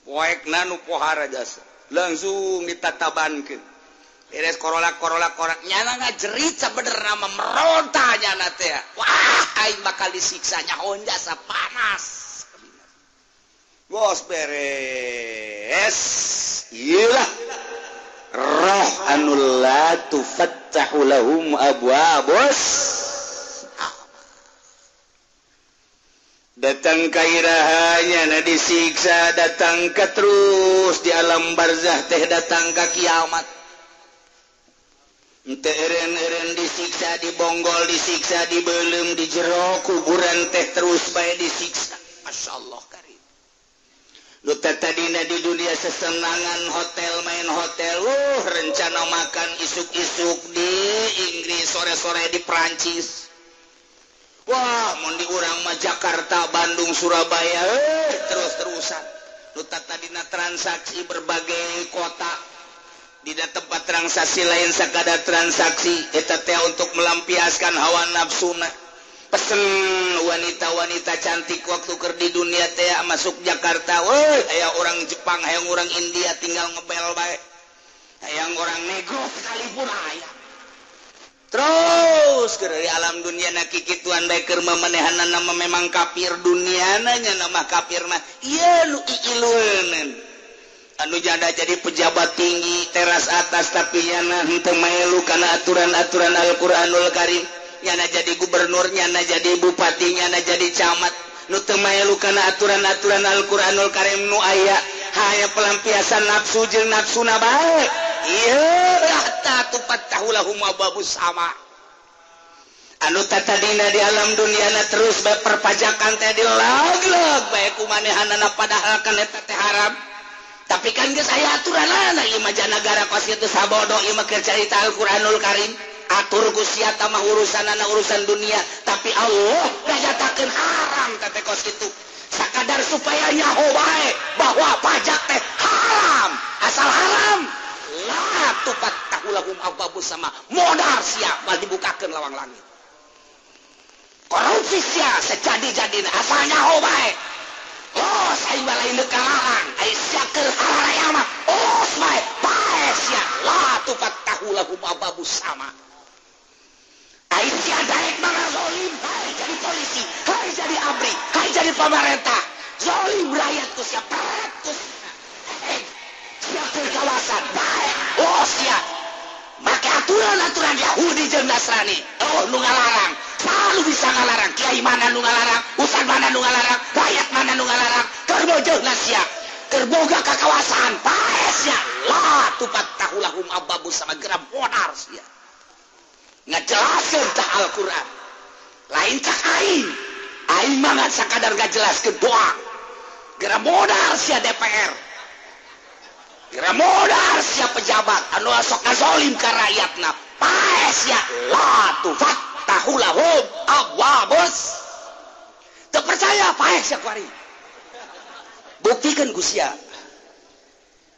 Poekna nu pohara jasa langsung ditatabankeun. Beres korolak-korolak korak nyana ngajerit sabenerna mah meronta nyana teh. Wah, aing bakal disiksa nyaho jasa panas. Bos beres. Iyalah roh anu la tufattahu lahum abwabus. Datang ka irahanya na disiksa, datang ka terus di alam barzah teh datang ka kiamat. Ente eren-eren disiksa, dibonggol, disiksa, dibelem, di jero kuburan teh terus bae disiksa. Masyaallah karim. Lu tadina di dunia sesenangan hotel, main hotel, rencana makan isuk-isuk di Inggris, sore-sore di Perancis. Wah, mun di urang mah Jakarta, Bandung, Surabaya, terus-terusan. Lu tadina transaksi berbagai kota. Di tempat transaksi lain sakada transaksi eta teh untuk melampiaskan hawa nafsuna. Pesen wanita-wanita cantik waktu keur di dunia teh masuk Jakarta, woi aya orang Jepang, hayang orang India tinggal ngebel bae. Hayang orang nego sekalipun aya. Terus keur di alam dunia na kikituan bae keur mamanehanna mah memang kafir duniana nya mah kafir mah ieu nu iilueun. Anu janda jadi pejabat tinggi teras atas tapi nyana henteu maelu kana aturan-aturan Al-Qur'anul Karim. Nyana jadi gubernur, nyana jadi bupati, nyana jadi camat nu teu maelu kana aturan-aturan Al-Qur'anul Karim nu aya hanya pelampiasan nafsu jeung nafsuna bae. Ieu hatta tufattahu lahum abwabus sama. Anu tatadina di alam duniana terus bae perpajakan teh dilag-lag bae kumanehanana padahal kan eta teh haram. Tapi kan geus aya aturanana ieu mah nagara kos kitu sabodo ieu mah keur carita Al-Qur'anul Karim. Atur ku sia mah urusanana urusan dunia, tapi Allah nganyatakeun haram teh kos kitu. Sakadar supaya nyaho bae bahwa pajak teh haram. Asal haram la tufattahu lahum abwabus sama. Modar sia bal dibukakeun lawang langit. Korupsi sia sejadi-jadina asal nyaho bae. Oh, saya balain deuk kalarang, ai sia keur haraya mah. Oh, bae, bae sia la tufattahu lahum abwabus sama. Ai sia daek mah zalim, hai jadi polisi, hai jadi ABRI, hai jadi pemerintah. Zalim rakyat ku sia peret ku sia. Sia keur kawasan, bae. Oh, sia. Make aturan-aturan Yahudi jeung Nasrani. Oh, nu ngalarang. Selalu bisa ngalarang. Kiai mana nu ngalarang, ustad mana nu ngalarang, rakyat mana nu ngalarang, keur bojohna sia, keur boga kakawasan, pae sia. La tufattahu lahum abwabus sama geura modar sia. Ngajelaskeun tah Al-Qur'an. Lain cak aing. Aing mah ngan sakadar ngajelaskeun doa. Geura modar sia DPR. Geura modar sia pejabat anu sok ngazolim ka rakyatna. Pae sia. La tufattahu lahum abwabus. Teu percaya pae sia kuari. Buktikeun ku sia.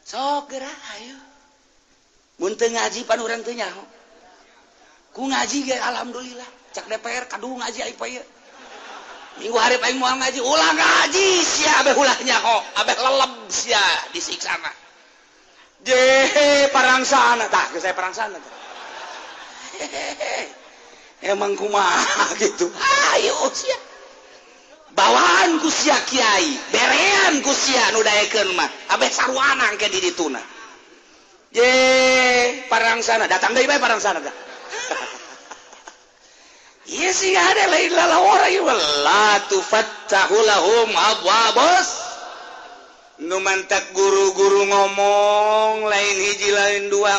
Sok geura ayo. Mun teu ngaji pan urang teu nyaho. Ku ngaji ge alhamdulillah. Cak DPR kadu ngaji aing poe ieu. Minggu hareup aing moal ngaji, ulah ngaji sia abeh ulah nyaho, abeh leleb sia disiksana. Je parangsana tah, geus saya parangsana tah. Emang kumaha gitu. Ayo sia. Bawaan ku sia kiai, berean ku sia nu daekeun mah, abeh saruana engke di dituna. Je parangsana, datang deui bae parangsana tah. Iya sih ada lain lalawara ieu la tufattahu lahum abwabus. Nu mantak guru-guru ngomong lain hiji lain dua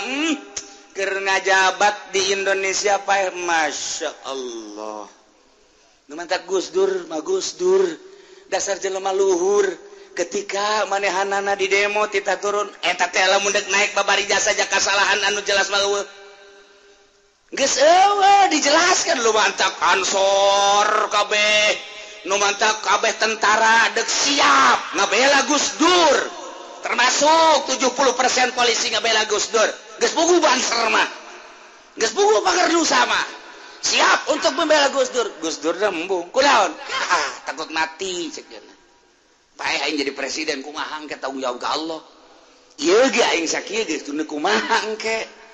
keur ngajabat di Indonesia paeh Masya Allah. Nu mantak Gus Dur mah Gus Dur dasar jelema luhur ketika manehanana di demo tita turun eta teh lamun deuk naik babari jasa kasalahan anu jelas mah eueuh. Geus eueuh dijelaskan lu mantak Ansor kabeh nu mantak kabeh tentara deuk siap ngabela Gus Dur termasuk 70% polisi ngabela Gus Dur geus puguh Banser mah geus puguh Pagerdusa mah siap untuk membela Gus Dur. Gus Dur dah embung kunaon takut mati cek dieuna paeh aing jadi presiden kumaha engke tanggung jawab ka Allah ieu ge aing sakieu geus teu kumaha engke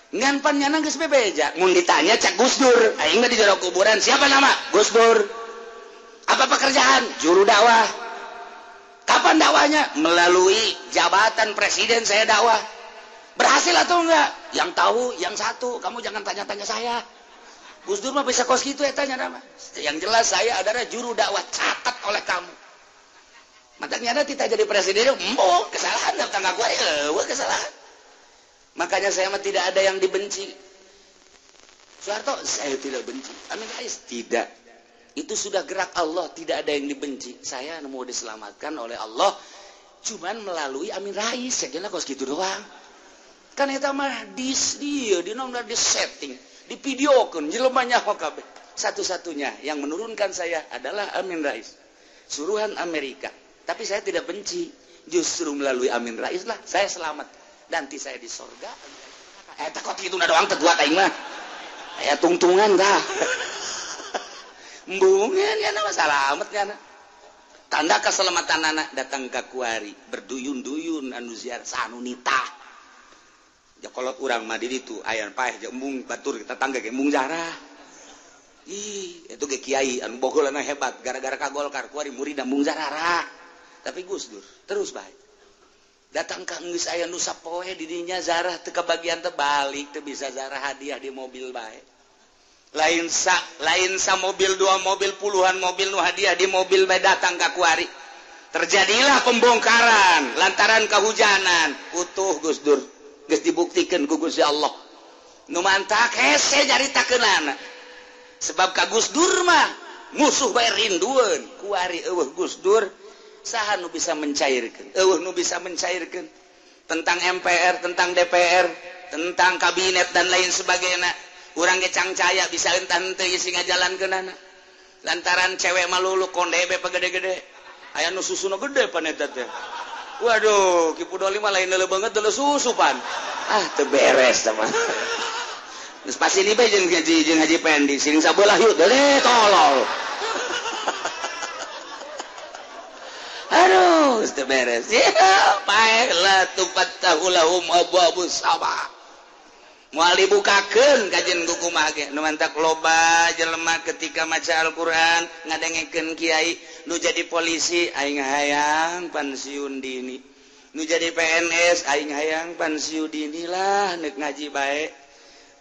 ngan pan nyana geus bebeja mun ditanya cek Gus Dur aing mah di jero kuburan siapa nama Gus Dur apa pekerjaan juru dakwah kapan dakwahnya melalui jabatan presiden saya dakwah berhasil atau enggak yang tahu yang satu kamu jangan tanya-tanya saya. Gus Dur mah bisa kos gitu ya tanya nama yang jelas saya adalah juru dakwah catat oleh kamu matanya tidak jadi presiden embo kesalahan tangga gua eueuh kesalahan. Makanya saya mah tidak ada yang dibenci. Soeharto saya tidak benci, Amin Rais tidak, itu sudah gerak Allah, tidak ada yang dibenci. Saya mau diselamatkan oleh Allah cuman melalui Amin Rais, saya kira kos gitu doang. Kan eta mah di dia di nomor di setting, di videokeun jelema nyaho kabeh. Satu-satunya yang menurunkan saya adalah Amin Rais, suruhan Amerika. Tapi saya tidak benci, justru melalui Amin Rais lah saya selamat. Nanti saya di sorga. Eta kok kitu doang teu kuat aing mah. Aya tungtungan tah. Embungan ya nama salamet ya. Tanda keselamatan anak datang ke kuari berduyun-duyun anu ziar sanunita. Ja kolot urang mah di ditu aya paeh jeung embung batur tetangga ge embung zarah. Ih, itu ge kiai anu bogolana hebat gara-gara ka Golkar kuari murid embung zarah. Tapi Gus Dur terus bae. Datang ka geus aya nu sapoe di dinya zarah teu kabagian teh balik teu bisa zarah hadiah di mobil bae. Lain sa mobil dua mobil puluhan mobil nu hadiah di mobil bae datang ka kuari. Terjadilah pembongkaran lantaran kehujanan. Utuh Gus Dur geus dibuktikeun ku Gusti Allah. Nu mantak hese nyaritakeunana. Sebab ka Gus Dur mah musuh bae rindueun. Kuari eueuh Gus Dur saha nu bisa mencairkeun? Eueuh nu bisa mencairkeun tentang MPR, tentang DPR, tentang kabinet dan lain sebagainya. Urang ge cangcaya bisa entah henteu isi ngajalankeunana. Lantaran cewek malulu konde be pagede-gede. Aya nu susuna gede pan eta teh. Waduh, Ki Pudoli mah lain leuleung banget deuleu susu pan. Ah, teu beres tah mah. Geus pasti ni bae jeung Haji Pendi sing sabelah yuk deuleu tolol. Aduh, teu beres. Ya, paeh la tufattahu lahum abwabus sama. Moal dibukakeun kajen ku kumaha ge nu mantak loba jelema ketika maca Al-Qur'an ngadengekeun kiai nu jadi polisi aing hayang pensiun dini, nu jadi PNS aing hayang pensiun dini lah nek ngaji bae.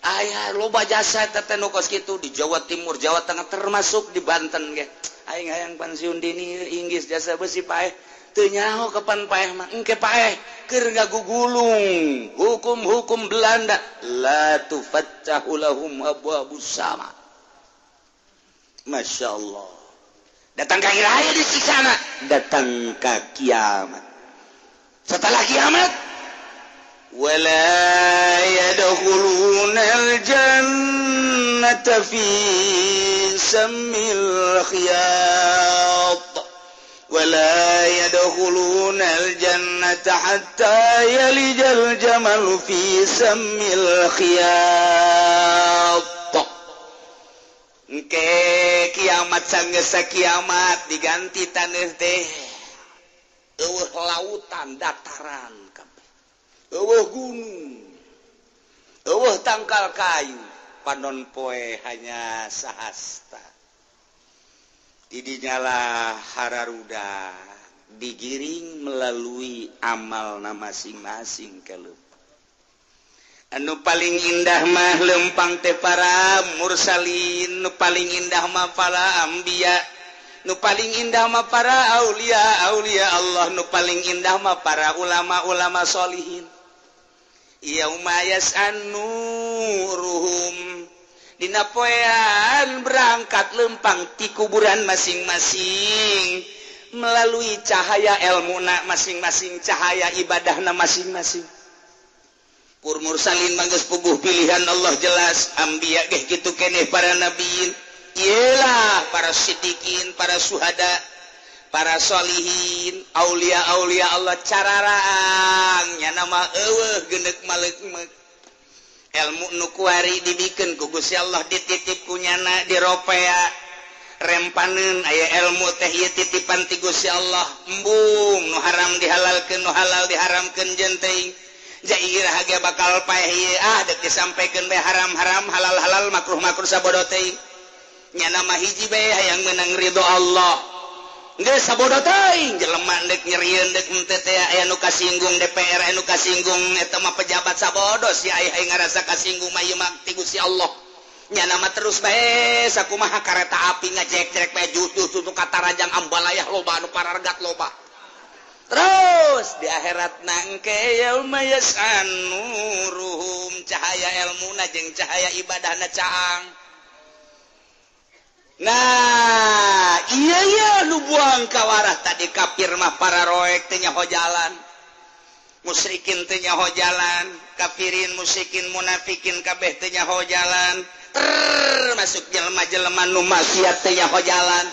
Aya loba jasa teh nu kos kitu di Jawa Timur, Jawa Tengah termasuk di Banten ge. Aing hayang pensiun dini inggis jasa besi paeh. Teu nyaho kapan paeh mah engke paeh keur ngagugulung hukum-hukum Belanda la tufattahu lahum abwabus sama. Masya Allah. Datang ka raya disiksana, datang ka kiamat. Setelah kiamat wala yadkhulunal jannata fi sammil khiyat ولا يدخلون الجنة حتى يلج الجمل في سم الخياط. Engke kiamat sanggeus kiamat diganti taneuh teh eueuh lautan dataran kabeh, eueuh gunung, eueuh tangkal kayu, panon poe hanya sahasta. Didinyalah hararuda digiring melalui amal na masing-masing kelup. Anu paling indah mah lempang teh para mursalin, nu paling indah mah para anbiya, nu paling indah mah para aulia aulia Allah, nu paling indah mah para ulama-ulama solihin. Yauma yas'anuruhum, dina poean berangkat lempang ti kuburan masing-masing melalui cahaya ilmuna masing-masing, cahaya ibadahna masing-masing. Pur mursalin manggeus puguh pilihan Allah jelas, anbiya geh kitu keneh para nabiin, iyalah para siddiqin, para suhada, para solihin, aulia-aulia Allah cararaang nya nama eueuh geuneuk maleuk-meuk. Ilmu nu kuari dibikeun ku Gusti Allah dititip ku nyana diropea rempaneun aya ilmu teh ieu titipan ti Gusti Allah, embung nu haram dihalalkeun nu halal diharamkeun jeung teuing. Jairah ge bakal paeh ieu ah deuk disampaikan bae haram-haram halal-halal makruh-makruh sabodo teuing. Nyana mah hiji bae hayang meunang ridho Allah. Geus sabodo teuing jelema deuk nyerieun deuk henteu teh aya nu kasinggung DPR aya nu kasinggung eta mah pejabat sabodo si aya hayang ngarasa kasinggung mah ieu mah ti Gusti Allah. Nyana mah terus bae sakumaha kareta api ngajek-jek bae jutuh tuh katarajang ambalayah loba anu parargat loba. Terus di akhirat nangke yauma yas'anuruhum, cahaya ilmuna jeung cahaya ibadahna caang. Nah, iya iya nu buang kawarah tadi kafir mah para roek teh nyaho jalan. Musyrikin teh nyaho jalan, kafirin, musyrikin, munafikin kabeh teh nyaho jalan. Termasuk jelema-jelema nu maksiat teh nyaho jalan.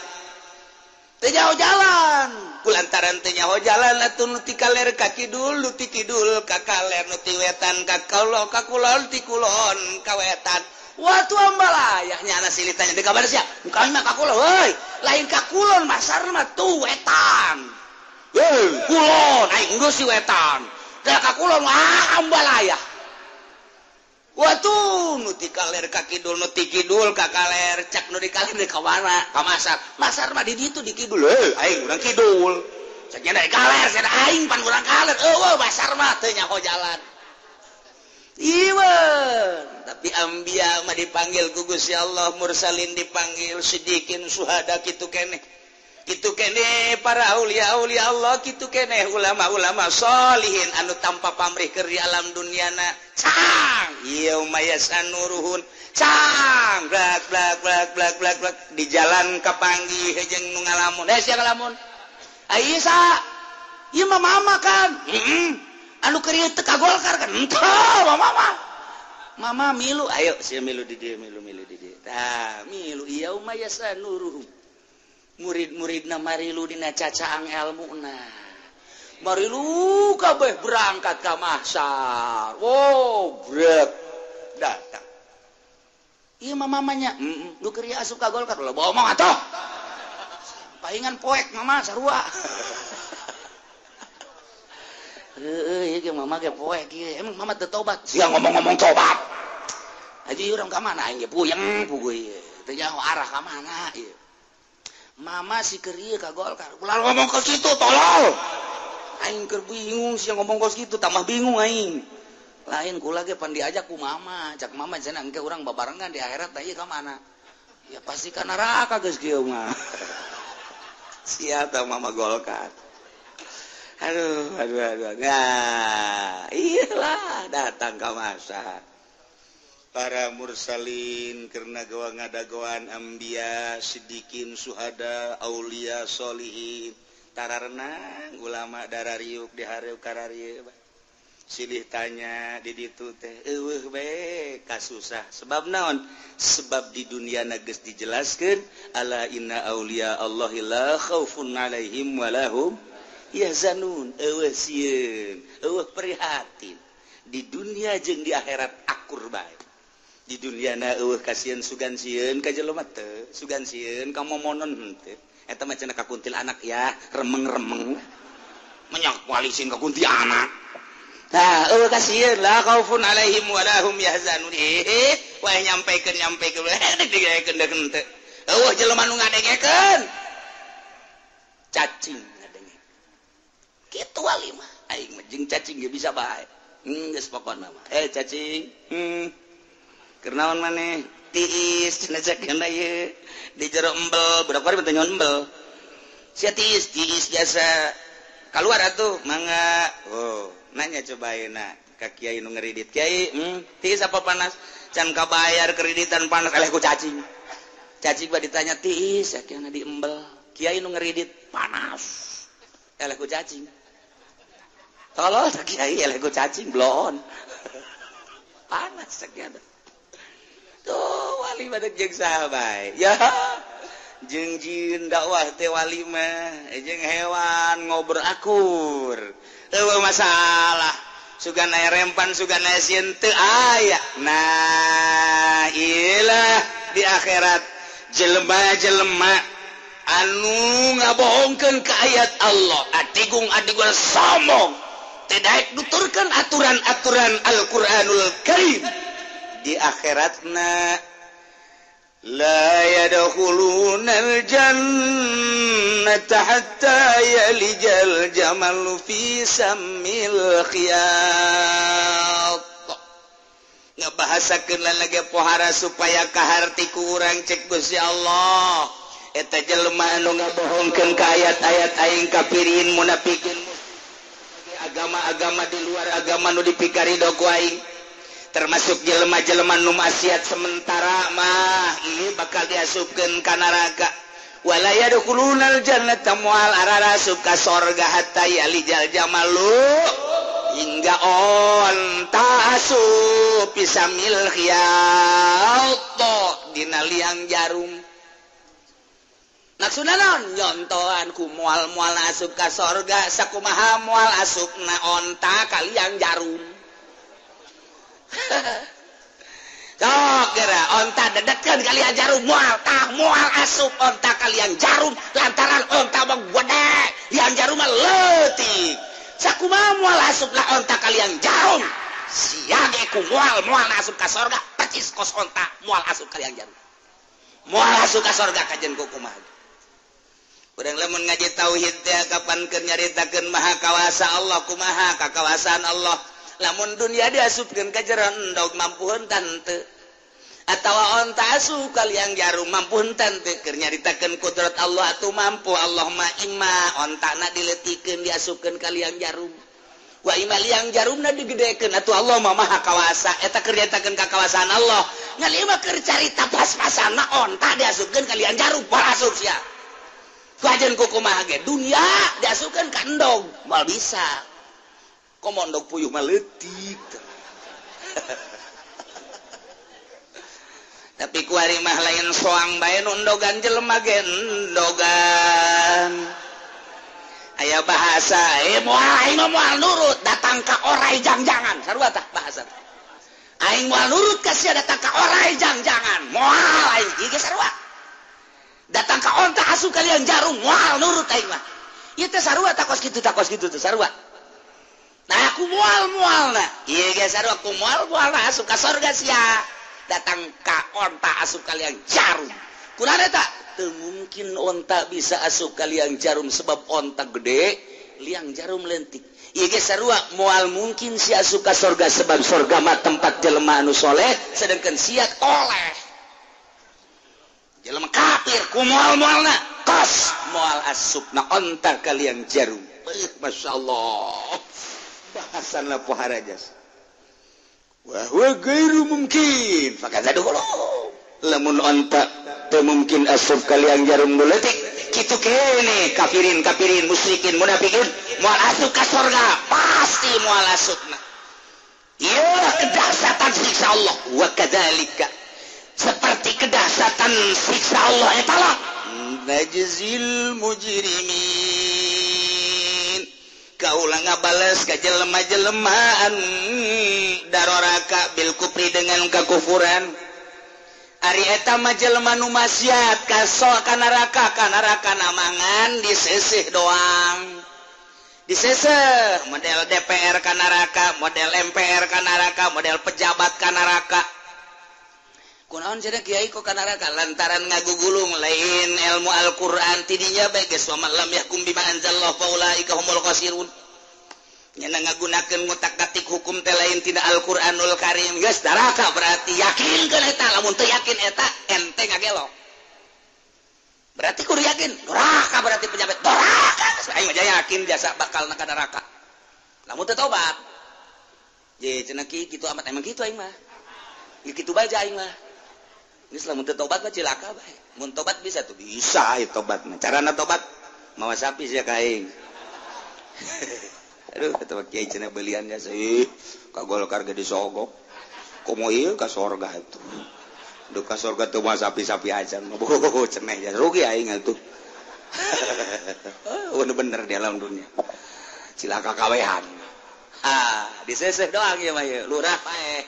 Teh nyaho jalan. Kulantaran teh nyaho jalan atuh nu ti kaler ka kidul, nu ti kidul ka kaler, nu ti wetan ka kulon, ka kulon ti kulon ka wetan. Watu ambalayah nyana silih tanya di kabar sia. Kami mah ka kulon, heuy. Lain ka kulon masar mah tuh wetan. Heuy, kulon aing geus si wetan. Da ka kulon wah ambalayah. Watu nu ti kaler ka kidul, nu ti kidul ka kaler, cak nu di kaler di ka mana? Ka masar. Masar mah di ditu di kidul. Heuy, aing urang kidul. Cak nya di kaler, cenah aing pan urang kaler. Eueuh masar mah teu nyaho jalan. Iwan, tapi anbiya mah dipanggil ku Gusti Allah, mursalin dipanggil, sidikin, suhada kitu keneh. Kitu keneh para aulia-aulia Allah, kitu keneh ulama-ulama solihin anu tanpa pamrih keur di alam duniana. Cang, yauma yasanuruhun. Cang, blak blak blak blak blak blak di jalan kapanggih jeung nu ngalamun. Eh sia ngalamun. Ai sa. Ieu mah mama kan. Heeh. Anu keur ieu teu ka Golkar kan. Henteu mama. Mama milu, ayo sia milu di dieu, milu-milu di dieu. Tah, milu yauma yasanuruhum. Murid-muridna marilu dina cacaang elmuna. Marilu kabeh berangkat ka mahsyar. Wow, brek datang. Ieu mah mamanya, heeh, nu keur ieu asup ka Golkar. Lah bohong atuh. Paingan poek mama sarua. Heueuh, ieu ge mama ge poek ieu. Emang mama teu tobat? Sia ngomong-ngomong tobat. Haji urang ka mana aing ge puyeng puguh ieu. Teu nyaho arah ka mana ieu. Mama si keur ieu ka Golkar. Ulah ngomong ke situ tolol. Aing keur bingung sia ngomong ke situ tambah bingung aing. Lain kula ge pan diajak ku mama, cak mama cenah engke urang babarengan di akhirat tah ieu ka mana? Ya pasti ka neraka geus kieu mah. Sia tah mama Golkar. Aduh, aduh, aduh. Nah, iyalah datang ka masa. Para mursalin karena gawa ngadagoan anbiya, sidikin, suhada, aulia, solihin, tararenang ulama darariuk dihareup kararieu. Silih tanya di ditu teh eueuh bae kasusah. Sebab naon? Sebab di dunia geus dijelaskeun ala inna aulia Allahi la khaufun alaihim wa lahum yahzanun. Eueuh sieun, eueuh prihatin. Di dunia jeung di akhirat akur bae. Di dunia na eueuh kasieun sugan sieun ka jelema teu, sugan sieun ka momonon henteu. Eta mah cenah ka kuntilanak ya, remeng-remeng. Menyak walisin ka kuntilanak. Nah, eueuh kasieun la khaufun alaihim wa lahum yahzanun. Wae nyampekeun nyampekeun digaekeun deuk henteu. Eueuh jelema nu ngadengekeun. Cacing ngadenge. Kitu wali mah aing mah jeung cacing ge bisa bae. Geus pokona mah. Cacing. Keur naon maneh? Tiis cenah cek ieu. Di jero embel, budak kuari teh nyon embel. Sia tiis, tiis jasa. Kaluar atuh, mangga. Oh, nanya coba ayeuna ka kiai nu ngeridit. Kiai, tiis apa panas? Can kabayar kreditan panas eleh ku cacing. Cacing mah ditanya tiis, akhirna di embel. Kiai nu ngeridit panas. Eleh ku cacing. Tolol tak kiai eleh ku cacing bloon. Panas sakieu. Tuh wali badak jeung saha bae. Ya. Jeung jin dakwah teh wali mah jeung hewan ngobrol akur. Eueuh masalah. Sugan aya rempan, sugan aya sieun teu aya. Nah, ilah di akhirat jelema-jelema anu ngabohongkeun ka ayat Allah, adigung-adigung sombong, teu daek nuturkeun aturan-aturan Al-Qur'anul Karim. Di akhiratna la yadkhulunal jannata hatta yalijal jamalu fi sammil khiyat. Ngabahasakeun lagi pohara supaya kaharti ku urang cek Gusti Allah. Eta jelema anu ngabohongkeun ka ayat-ayat aing kafirin munafikin agama-agama di luar agama nu dipikarido ku aing, termasuk jelema-jelema nu maksiat sementara mah ini bakal diasupkeun ka neraka. Wala yadkhulunal jannata moal ararasup ka sorga hatta yalijal jamalu hingga onta asup pisamil khiyat dina liang jarum. Maksudna naon? Nyontohan ku moal-moal asup ka sorga sakumaha moal asupna onta ka liang jarum. Sok geura onta dedetkeun ka liang jarum moal tah moal asup onta ka liang jarum lantaran onta mah gede liang jarum mah leutik. Sakumaha moal asupna onta ka liang jarum sia ge ku moal moal asup ka sorga percis kos onta moal asup ka liang jarum. Moal asup ka sorga kajen ku kumaha. Urang lamun ngaji tauhid teh kapan keur nyaritakeun maha kawasa Allah kumaha kakawasaan Allah. Lamun dunia diasupkeun ka jero endog mampu henteu teu. Atawa onta asup ka liang jarum mampu henteu teu keur nyaritakeun kudrat Allah atuh mampu Allah mah imma ontana dileutikeun diasupkeun ka liang jarum. Wa imma liang jarumna digedekeun atuh Allah mah maha kawasa. Eta keur nyaritakeun kakawasaan Allah. Ngan ieu mah keur carita pas-pasana onta diasupkeun ka liang jarum moal asup sia. Kajen kumaha ge dunia diasupkeun ka endog moal bisa. Komo endog puyuh mah leutik. Tapi kuari mah lain soang bae nu endogan jelema ge endogan. Aya bahasa moal aing mah moal nurut datang ka orai jangjangan sarua tah bahasa. Aing moal nurut ka sia datang ka orai jangjangan moal aing ieu ge sarua. Datang ka onta asup ka liang jarum moal nurut aing mah. Ieu teh sarua takos kitu teh sarua. Nah aku moal-moalna. Ieu ge sarua aku moal-moalna asup ka sorga sia. Datang ka onta asup ka liang jarum. Kunaon eta? Teu mungkin onta bisa asup ka liang jarum sebab onta gede, liang jarum leutik. Ieu ge sarua moal mungkin sia asup ka sorga sebab sorga mah tempat jelema anu soleh sedangkan sia toleh. Jelema kafir ku moal-moalna kos moal asupna onta ka liang jarum. Masya Allah. Bahasanlah pohara jas. Wa huwa ghairu mumkin. Fakadza dukhulu. Lamun onta teu mungkin asup ka liang jarum nu leutik, kitu kene kafirin kafirin musyrikin munafikin moal asup ka sorga, pasti moal asupna. Ieu kedahsyatan siksa Allah. Wa kadzalika seperti kedahsyatan siksa Allah eta lah najzil mujrimin. Kaulah ngabales ka jelema-jelemaan daroraka bil kufri dengan kekufuran. Ari eta mah jelema nu maksiat kaso ka neraka namangan diseseh doang. Diseseh model DPR ka neraka, model MPR ka neraka, model pejabat ka neraka. Kunaon cenah kiai kok ka neraka lantaran ngagugulung lain ilmu Al-Qur'an tidinya bae geus wa man lam yahkum bima anzalallahu fa ulaika humul khasirun. Nyana ngagunakeun ngutak-ngatik hukum teh lain tina Al-Qur'anul Karim geus neraka berarti yakinkeun eta lamun teu yakin eta ente ngagelok. Berarti kudu yakin neraka berarti pejabat neraka geus aing mah yakin jasa bakal ka neraka. Lamun teu tobat. Ye cenah ki kitu amat emang kitu aing mah. Ya kitu bae aing mah. Geus lamun teu tobat mah cilaka bae. Mun tobat bisa tuh bisa ieu tobat mah. Carana tobat mawa sapi sia ka aing. Aduh kata kiai cenah belian jasa ih ka Golkar ge disogok. Komo ieu ka sorga atuh. Duh ka sorga teu mah sapi-sapi acan. Oh cenah jasa rugi aing atuh. Bener-bener di alam dunia. Cilaka kawehan. Ah, diseseh doang ieu mah ieu lurah paeh.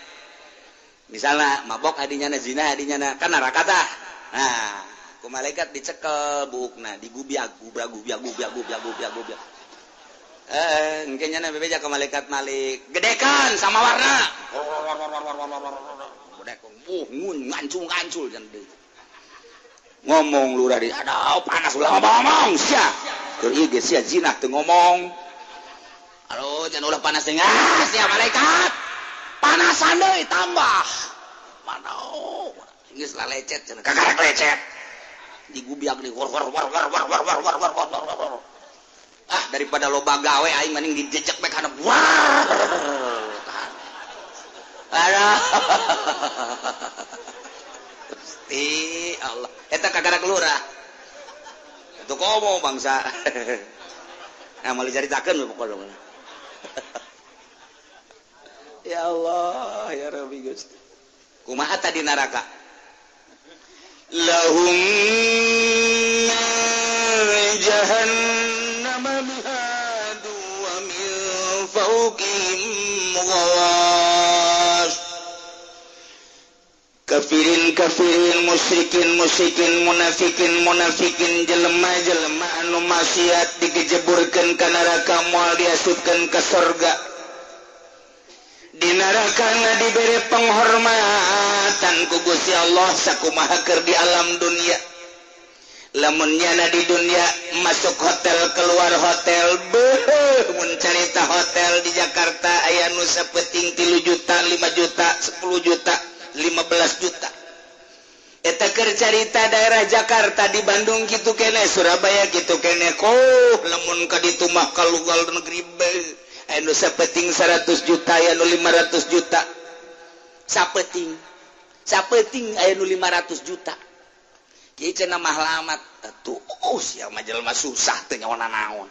Misalna mabok adinya na zina adinya na kan neraka tah. Nah, ku malaikat dicekel buukna, digubiag gubiag gubiag gubiag gubiag gubiag gubiag. Engke nya bebeja ke malaikat Malik, gedekan sama warna. Gedekan, ngun ngancul-ngancul jan deui. Ngomong lurah di, aduh panas ulah ngomong sia. Keur ieu ge sia zina teu ngomong. Aduh jangan ulah panas teh sia malaikat. Panasan deui tambah. Mana geus lalecet cenah kakarek lecet. Digubiag deui war war war war war war war war war war. Ah daripada loba gawe aing mending dijejek bae kana war. Aduh. Gusti Allah. Eta kagarak lurah. Itu komo bangsa. Nah moal dicaritakeun pokona. Ya Allah, ya Rabbi Gusti. Kumaha tadi neraka? Lahum jahannam mihadu wa min fawqihim ghawash. Kafirin kafirin musyrikin musyrikin munafikin munafikin jelema-jelema anu maksiat digejeburkeun ka neraka moal diasupkeun ka sorga. Di neraka dibere penghormatan ku Gusti Allah sakumaha keur di alam dunia. Lamun nyana di dunia masuk hotel keluar hotel beuh mun carita hotel di Jakarta aya nu sapeting 3 juta 5 juta 10 juta 15 juta. Eta keur carita daerah Jakarta di Bandung kitu keneh Surabaya kitu keneh koh lamun ka ditu mah ka luar negeri beuh aya nu sapeting 100 juta aya nu 500 juta. Sapeting sapeting aya nu 500 juta. Kieu cenah mahal amat atuh sia mah jelema susah teu nyawa naon.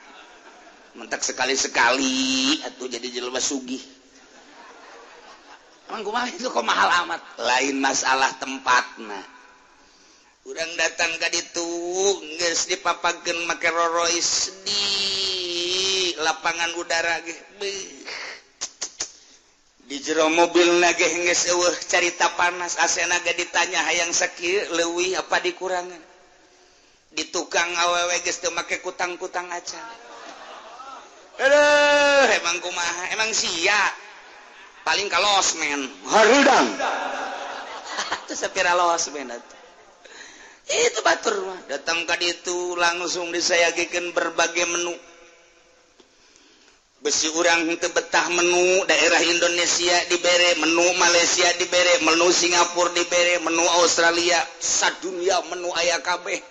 Mentak sekali-sekali atuh jadi jelema sugih. Emang kumaha itu kok mahal amat? Lain masalah tempatna. Urang datang ka ditu geus dipapakeun make rorois di lapangan udara ge. Di jero mobilna ge geus eueuh carita panas asena ge ditanya hayang sakieu leuwih apa dikurangan. Di tukang awewe geus teu make kutang-kutang acan. Aduh, emang kumaha? Emang sia. Paling ka losmen harudang. Atuh sapira losmen atuh. Itu batur mah datang ka ditu langsung disayagikeun berbagai menu. Besi urang teu betah menu daerah Indonesia dibere, menu Malaysia dibere, menu Singapura dibere, menu Australia, sadunia menu aya kabeh.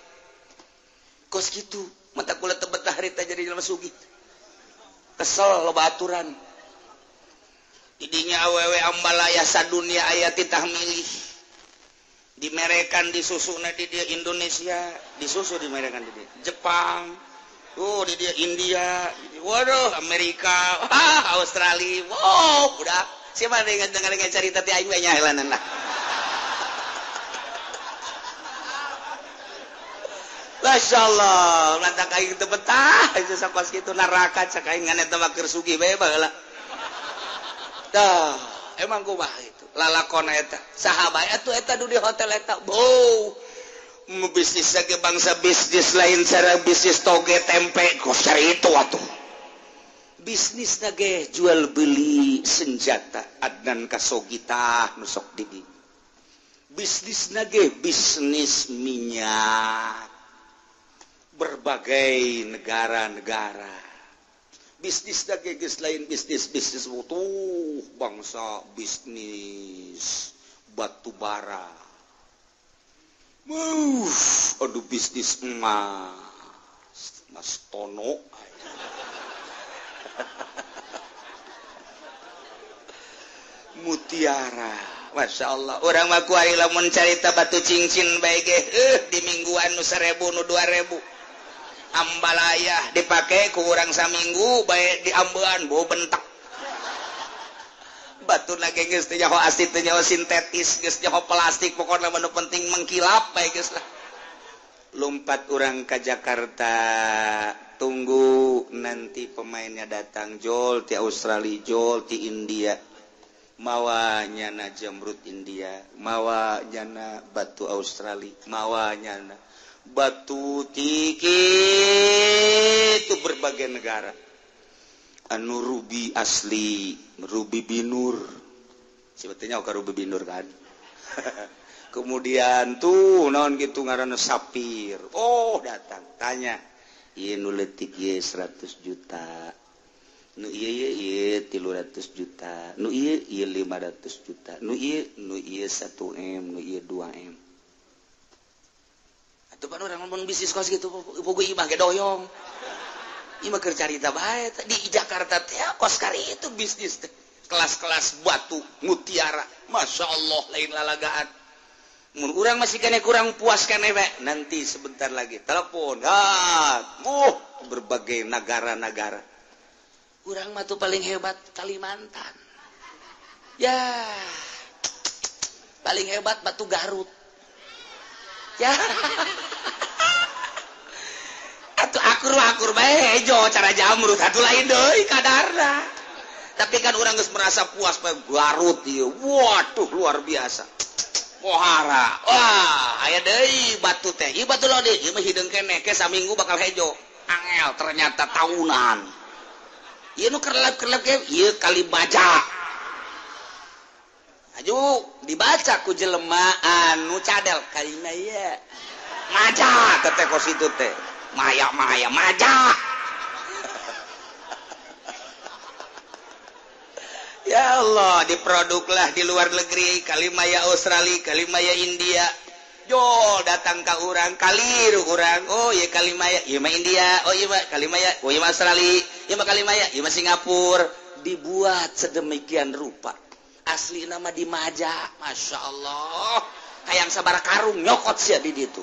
Kos kitu, mata kula teu betah harita jadi jelema sugih. Kesel loba aturan. Didinya awewe ambalaya sadunia aya titah milih. Dimerekan disusuna di dia Indonesia, disusu dimerekan di dia Jepang. Oh, di dia India, waduh Amerika, ah, Australia, wow, udah. Siapa dengan dengar cerita ti aing we nyaheulanan lah. Masya Allah, lantak aing teu betah, itu sapas kitu neraka cak aing ngan eta mah keur sugih bae baheula. Dah, emang kumaha itu? Lalakon eta, saha bae atuh eta du di hotel eta. Beuh. Bisnis lagi bangsa bisnis lain cara bisnis toge tempe kos cari itu atuh. Bisnis nage jual beli senjata Adnan Khashoggi tah nu sok di dieu. Bisnis nage bisnis minyak berbagai negara-negara. Bisnis da geus lain bisnis bisnis tuh bangsa bisnis batu bara. Aduh bisnis emas, Mas Tono. Mutiara, Masya Allah. Orang mah kuari lamun carita batu cincin bae ge di mingguan nu 1000 nu 2000. Ambalayah dipake ku urang saminggu bae diambean bau bentak. Batu lagi geus teu nyaho asli teu nyaho sintetis geus nyaho plastik pokona mah nu penting mengkilap bae geus lah. Lompat urang ka Jakarta, tunggu nanti pemainnya datang jol ti Australia, jol ti India. Mawa nyana jamrut India, mawa nyana batu Australia, mawa nyana batu tiki itu berbagai negara. Anu ruby asli, ruby binur. Sebetulnya oke ruby binur kan. Kemudian tuh naon gitu ngaranna sapir. Oh, datang tanya, ieu nu leutik ieu 100 juta. Nu ieu ieu 300 juta, nu ieu ieu 500 juta, nu ieu 1 M, nu ieu 2 M. Atuh pan urang ngomong bisnis kos gitu, bogo imah ge doyong. Imah keur carita bae di Jakarta teh kos kari itu bisnis teh. Kelas-kelas batu mutiara, Masya Allah lain lalagaan. Mun urang masih kene kurang puas kene bae, nanti sebentar lagi telepon, berbagai negara-negara. Urang mah tuh paling hebat Kalimantan. Ya. Paling hebat batu Garut. Ya. Atuh akur-akur bae hejo cara jamrut atuh lain deui kadarna. Tapi kan urang geus merasa puas bae Garut ieu. Waduh luar biasa. Pohara. Wah, aya deui batu teh. Ieu batu lode, ieu mah hideung keneh ke saminggu bakal hejo. Angel ternyata tahunan. Ieu nu kerlap-kerlap ge ieu kali baca. Aju dibaca ku jelema anu cadel kalima ieu. Maja teh kos itu teh. Maya-maya maja. Ya Allah, diproduklah di luar negeri, kalimaya Australia, kalimaya India. Jo datang ka urang kaliru urang. Oh ieu kalimaya, ieu mah India, oh ieu mah kalimaya, oh ieu mah Australia, ieu mah kalimaya, ieu mah Singapura. Dibuat sedemikian rupa. Asli nama di Maja, Masya Allah. Hayang sabara karung nyokot sia di ditu.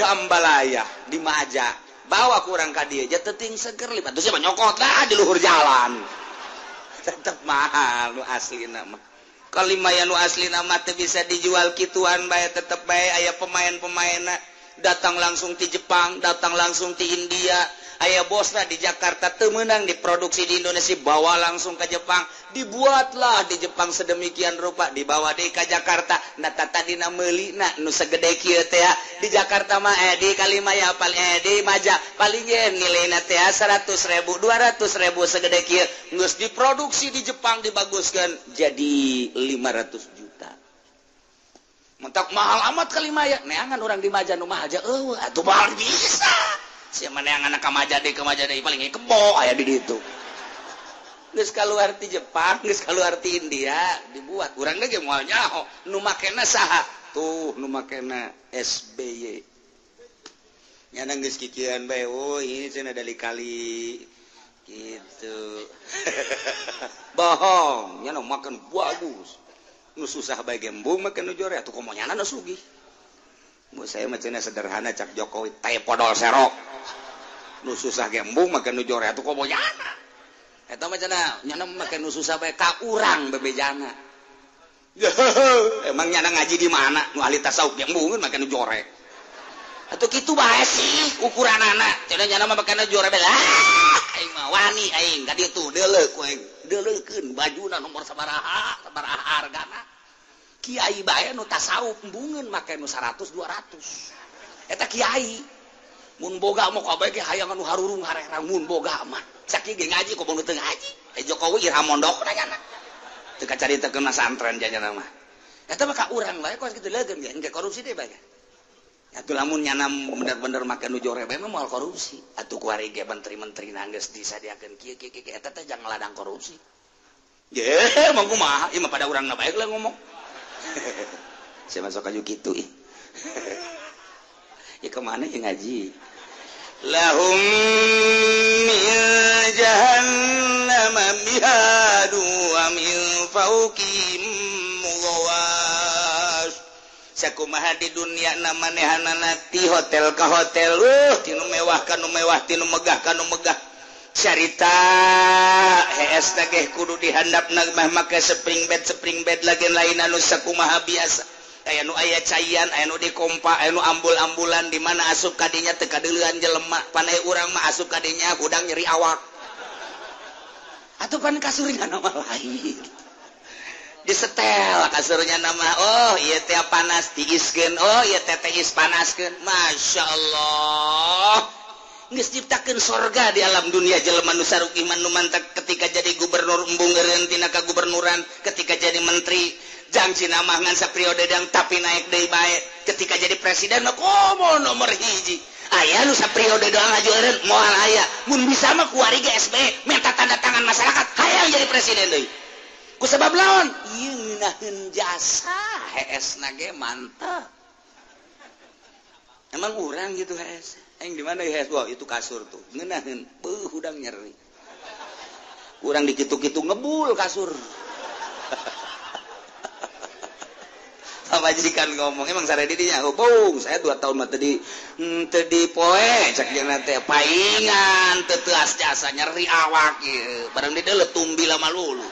Ambalaya di Maja. Bawa kurang ka dieu ja teuting seger lipat. Terus mah nyokot lah di luhur jalan. Tetep mahal nu asli nama. Kalimaya nu asli nama teu bisa dijual kituan bae tetep bae aya pemain-pemainna datang langsung ti Jepang, datang langsung ti India. Aya bosna di Jakarta teu meunang diproduksi di Indonesia bawa langsung ke Jepang, dibuatlah di Jepang sedemikian rupa dibawa deui ka Jakarta. Nah tadina meulina nu segede kieu teh di Jakarta mah di Kalimaya paling di Maja paling ye nilaina teh 100.000 200.000 segede kieu geus diproduksi di Jepang dibaguskeun jadi 500 juta. Mentak mahal amat Kalimaya neangan urang di Maja nu mahal aja eueuh atuh mahal bisa. Sia mana yang anak kamaja deui paling kebo aya di ditu. Geus kaluar ti Jepang, geus kaluar ti India, dibuat. Urang ge moal nyaho nu makena saha? Tuh nu makena SBY. Nyana geus kikieuan bae, oh ini cenah dari kali gitu. Bohong, nyana makan bagus. Nu susah bae gembung make nu jore atuh komo nyana nu sugih. Mu saya mah cenah sederhana cak Jokowi teh podol serok. Nu susah gembung make nu jore atuh komo nyana. Eta mah cenah nyana make nu susah bae ka urang bebejana. Emang nyana ngaji di mana? Nu ahli tasawuf gembungeun make nu jore. Atuh kitu bae sih ukuranana. Cenah nyana mah make nu jore bae. Aing mah wani aing ka ditu deuleuh ku aing. Deuleukeun bajuna nomor sabaraha, sabaraha hargana. Kiai bae nu tasawuf embungeun make nu 100 200. Eta kiai mun boga mah kabeh ge hayang anu harurung harerang mun boga mah. Sakieu ge ngaji komo nu teu ngaji. Jokowi ira mondok na nyana. Teu kacaritakeun santren janyana mah. Eta mah ka urang bae kos kitu leugeun ge engke korupsi deui bae. Atuh lamun nyana bener-bener make nu jore bae mah moal korupsi. Atuh kuari ge menteri-menteri geus disadiakeun kieu kieu kieu eta teh jangan ladang korupsi. Ye, mah kumaha? Ieu mah pada urangna bae lah ngomong. Saya masuk aju kitu ih. Ya kemana ya ngaji? Lahum min jahannam mihadu wa min fawqihim ghawash. Sakumaha di dunia manehanana ti hotel ka hotel, tinu mewah ka nu mewah, tinu megah ka nu megah. Carita hees teh kudu dihandapna mah make spring bed lagi lain anu sakumaha biasa. Aya nu aya caian, aya nu dikompa, aya nu ambul-ambulan di mana asup kadinya teu kadeulean jelema, panai urang mah asup kadinya hudang nyeri awak. Atuh pan kasurnya nama lain. Disetel kasurnya nama, oh ieu teh panas tiiskeun, oh ieu teh tiis panaskeun. Masya Allah. Geus ciptakeun sorga di alam dunia jelema nu sarukih nu mantak ketika jadi gubernur embung eureun tina kagubernuran, ketika jadi menteri jangci mah ngan sapriode dang tapi naik deui bae, ketika jadi presiden mah komo nomor hiji. Aya nu sapriode doang aju eureun moal aya. Mun bisa mah kuari ge SBY minta tanda tangan masyarakat hayang jadi presiden deui. Ku sebab lawan ieu ngeunaheun jasa heesna ge mantap. Emang urang gitu hees. Aing di mana hees? Wah, itu kasur tuh. Ngeunaheun beuh hudang nyeri. Urang dikitu-kitu ngebul kasur. Pamajikan ngomong, emang sare didinya, oh, bung, saya 2 tahun mah tadi poe cek jeung teh paingan teu teuas jasa nyeri awak ieu. Barang di deuleu tumbila malulu.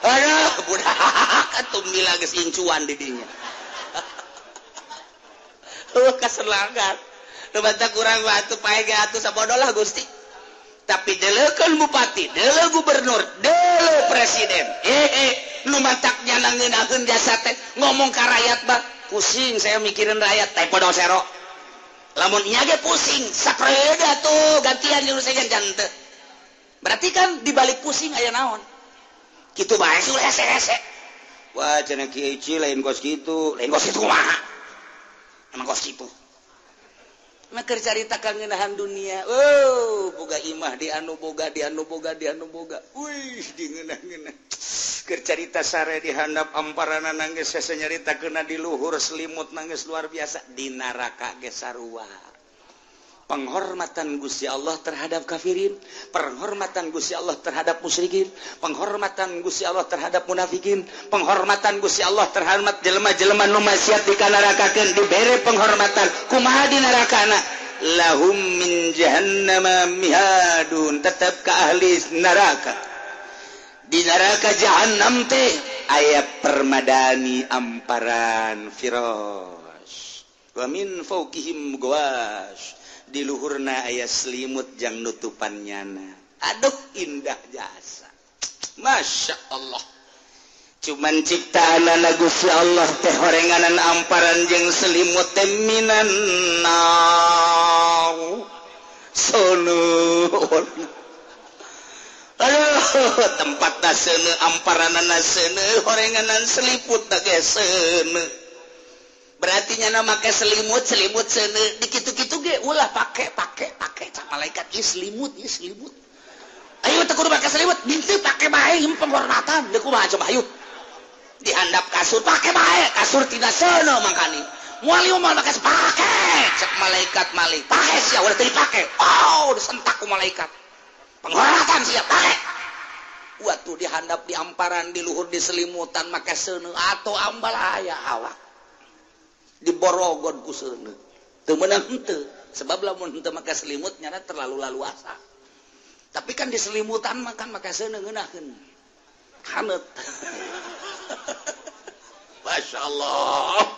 Aduh, budak tumbila geus incuan di dinya. Heuh kaselangan. Nu banta kurang atuh pae ge atuh sabodo lah Gusti. Tapi deuleukeun bupati, deuleu gubernur, deuleu presiden. Nu matak nyana ngeunaheun jasa teh ngomong ka rakyat bah, pusing saya mikirin rakyat teh podo sero. Lamun nya ge pusing, sapreode atuh gantian jeung sejen jante. Berarti kan di balik pusing aya naon? Kitu bae sih hese-hese. Wah, cenah Kiai Ci lain kos kitu, lain kos kitu kumaha? Emang kos kitu. Mah keur carita ka ngeunahan dunia. Oh, boga imah di anu boga, di anu boga, di anu boga. Wih, di ngeunah-ngeunah. Keur carita sare di handap amparanna nangis hese nyaritakeunna di luhur selimut nangis luar biasa di neraka ge sarua. Penghormatan Gusti Allah terhadap kafirin, penghormatan Gusti Allah terhadap musyrikin, penghormatan Gusti Allah terhadap munafikin, penghormatan Gusti Allah terhadap jelema-jelema nu maksiat dikanarakakeun dibere penghormatan. Kumaha di nerakana? Lahum min jahannama mihadun, tetap ke ahli neraka. Di neraka jahannam teh aya permadani amparan firas. Wa min fawqihim ghawash. Di luhurna aya selimut jang nutupan nyana. Aduh indah jasa. Masya Allah. Cuman ciptaan Gusti Allah teh horenganan amparan jeung selimut teh minan nar. Sono. Aduh, tempatna seuneu, amparanana seuneu, horenganan seliput ge seuneu. Berarti nyana make selimut, selimut seuneu, dikitu-kitu ge ulah pake pake pake cak malaikat ieu selimut, ieu selimut. Ayo teu kudu make selimut, henteu pake bae ieu penghormatan, deuk kumaha coba ayo. Dihandap kasur pake bae, kasur tina seuneu mangkani. Moal ieu moal make pake cak malaikat malik. Pake sia ulah teu dipake. Oh, disentak ku malaikat. Penghormatan sia pake. Waktu dihandap di amparan di luhur di selimutan make seuneu atau ambalaya awak. Diborogon ku seuneu teu meunang henteu sebab lamun henteu make selimut nyana terlalu laluasa, tapi kan di selimutan mah kan make seuneu ngeunaheun haneut. Masya Allah,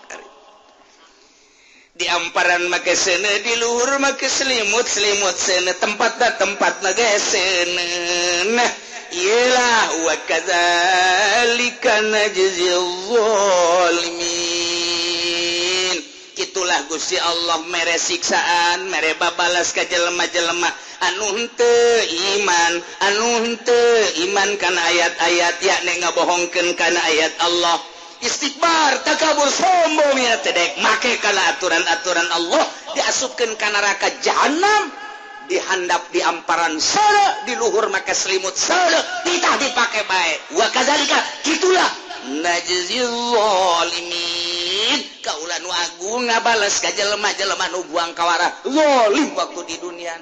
di amparan make seuneu, di luhur make selimut, selimut seuneu, tempatna tempatna ge seuneu. Nah iyalah wa kadzalika najzil zalimin. Itulah Gusti Allah mere siksaan, mere babalas ka jelema-jelema anu henteu iman, anu henteu iman kana ayat-ayat yakni ngabohongkeun kana ayat Allah, Istikbar, takabur, sombong ya teh dek make kana aturan-aturan Allah diasupkeun ka neraka jahanam, dihandap di amparan seuleuh, di luhur make selimut seuleuh, titah dipake bae. Wa kadzalika kitulah najzil zalimin, kaula nu agung ngabales ka jelema-jelema nu buang kawara zalim waktu di dunia.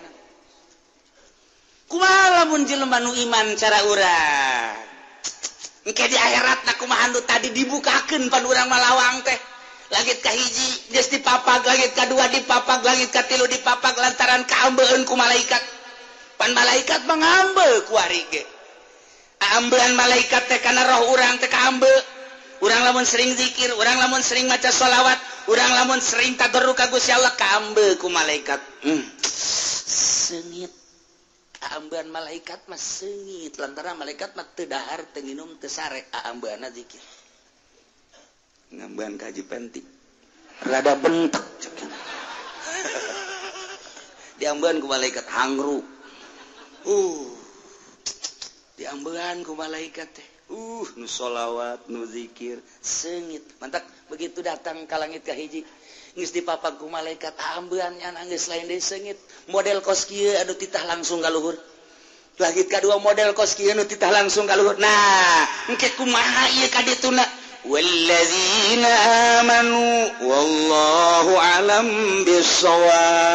Kumaha lamun jelema nu iman cara urang? Engke di akhirat na kumaha nu tadi dibukakeun pan urang malawang teh. Langit kahiji geus dipapag, langit kadua dipapag, langit katilu dipapag lantaran kaambeun ku malaikat. Pan malaikat mah ngambe ku ari ge. Aambean malaikat teh kana roh urang teh kaambe. Urang lamun sering zikir, urang lamun sering maca sholawat, urang lamun sering tadarru ka Gusti Allah kaambe ku malaikat. Seungit. Aambean malaikat mah seungit lantaran malaikat mah teu dahar, teu nginum, teu sare, aambeanna zikir. Ngambean ka Haji Penti. Rada bentek cek. Diambean ku malaikat hangru. Diambean ku malaikat teh. Nu sholawat, nu zikir, seungit. Mantak begitu datang ka langit ka hiji geus dipapag ku malaikat aambean nya geus lain deui seungit. Model kos kieu anu titah langsung ka luhur. Langit kadua model kos kieu nu titah langsung ka luhur. Nah, engke kumaha ieu ka dituna? Wallazina amanu wallahu alam bissawab.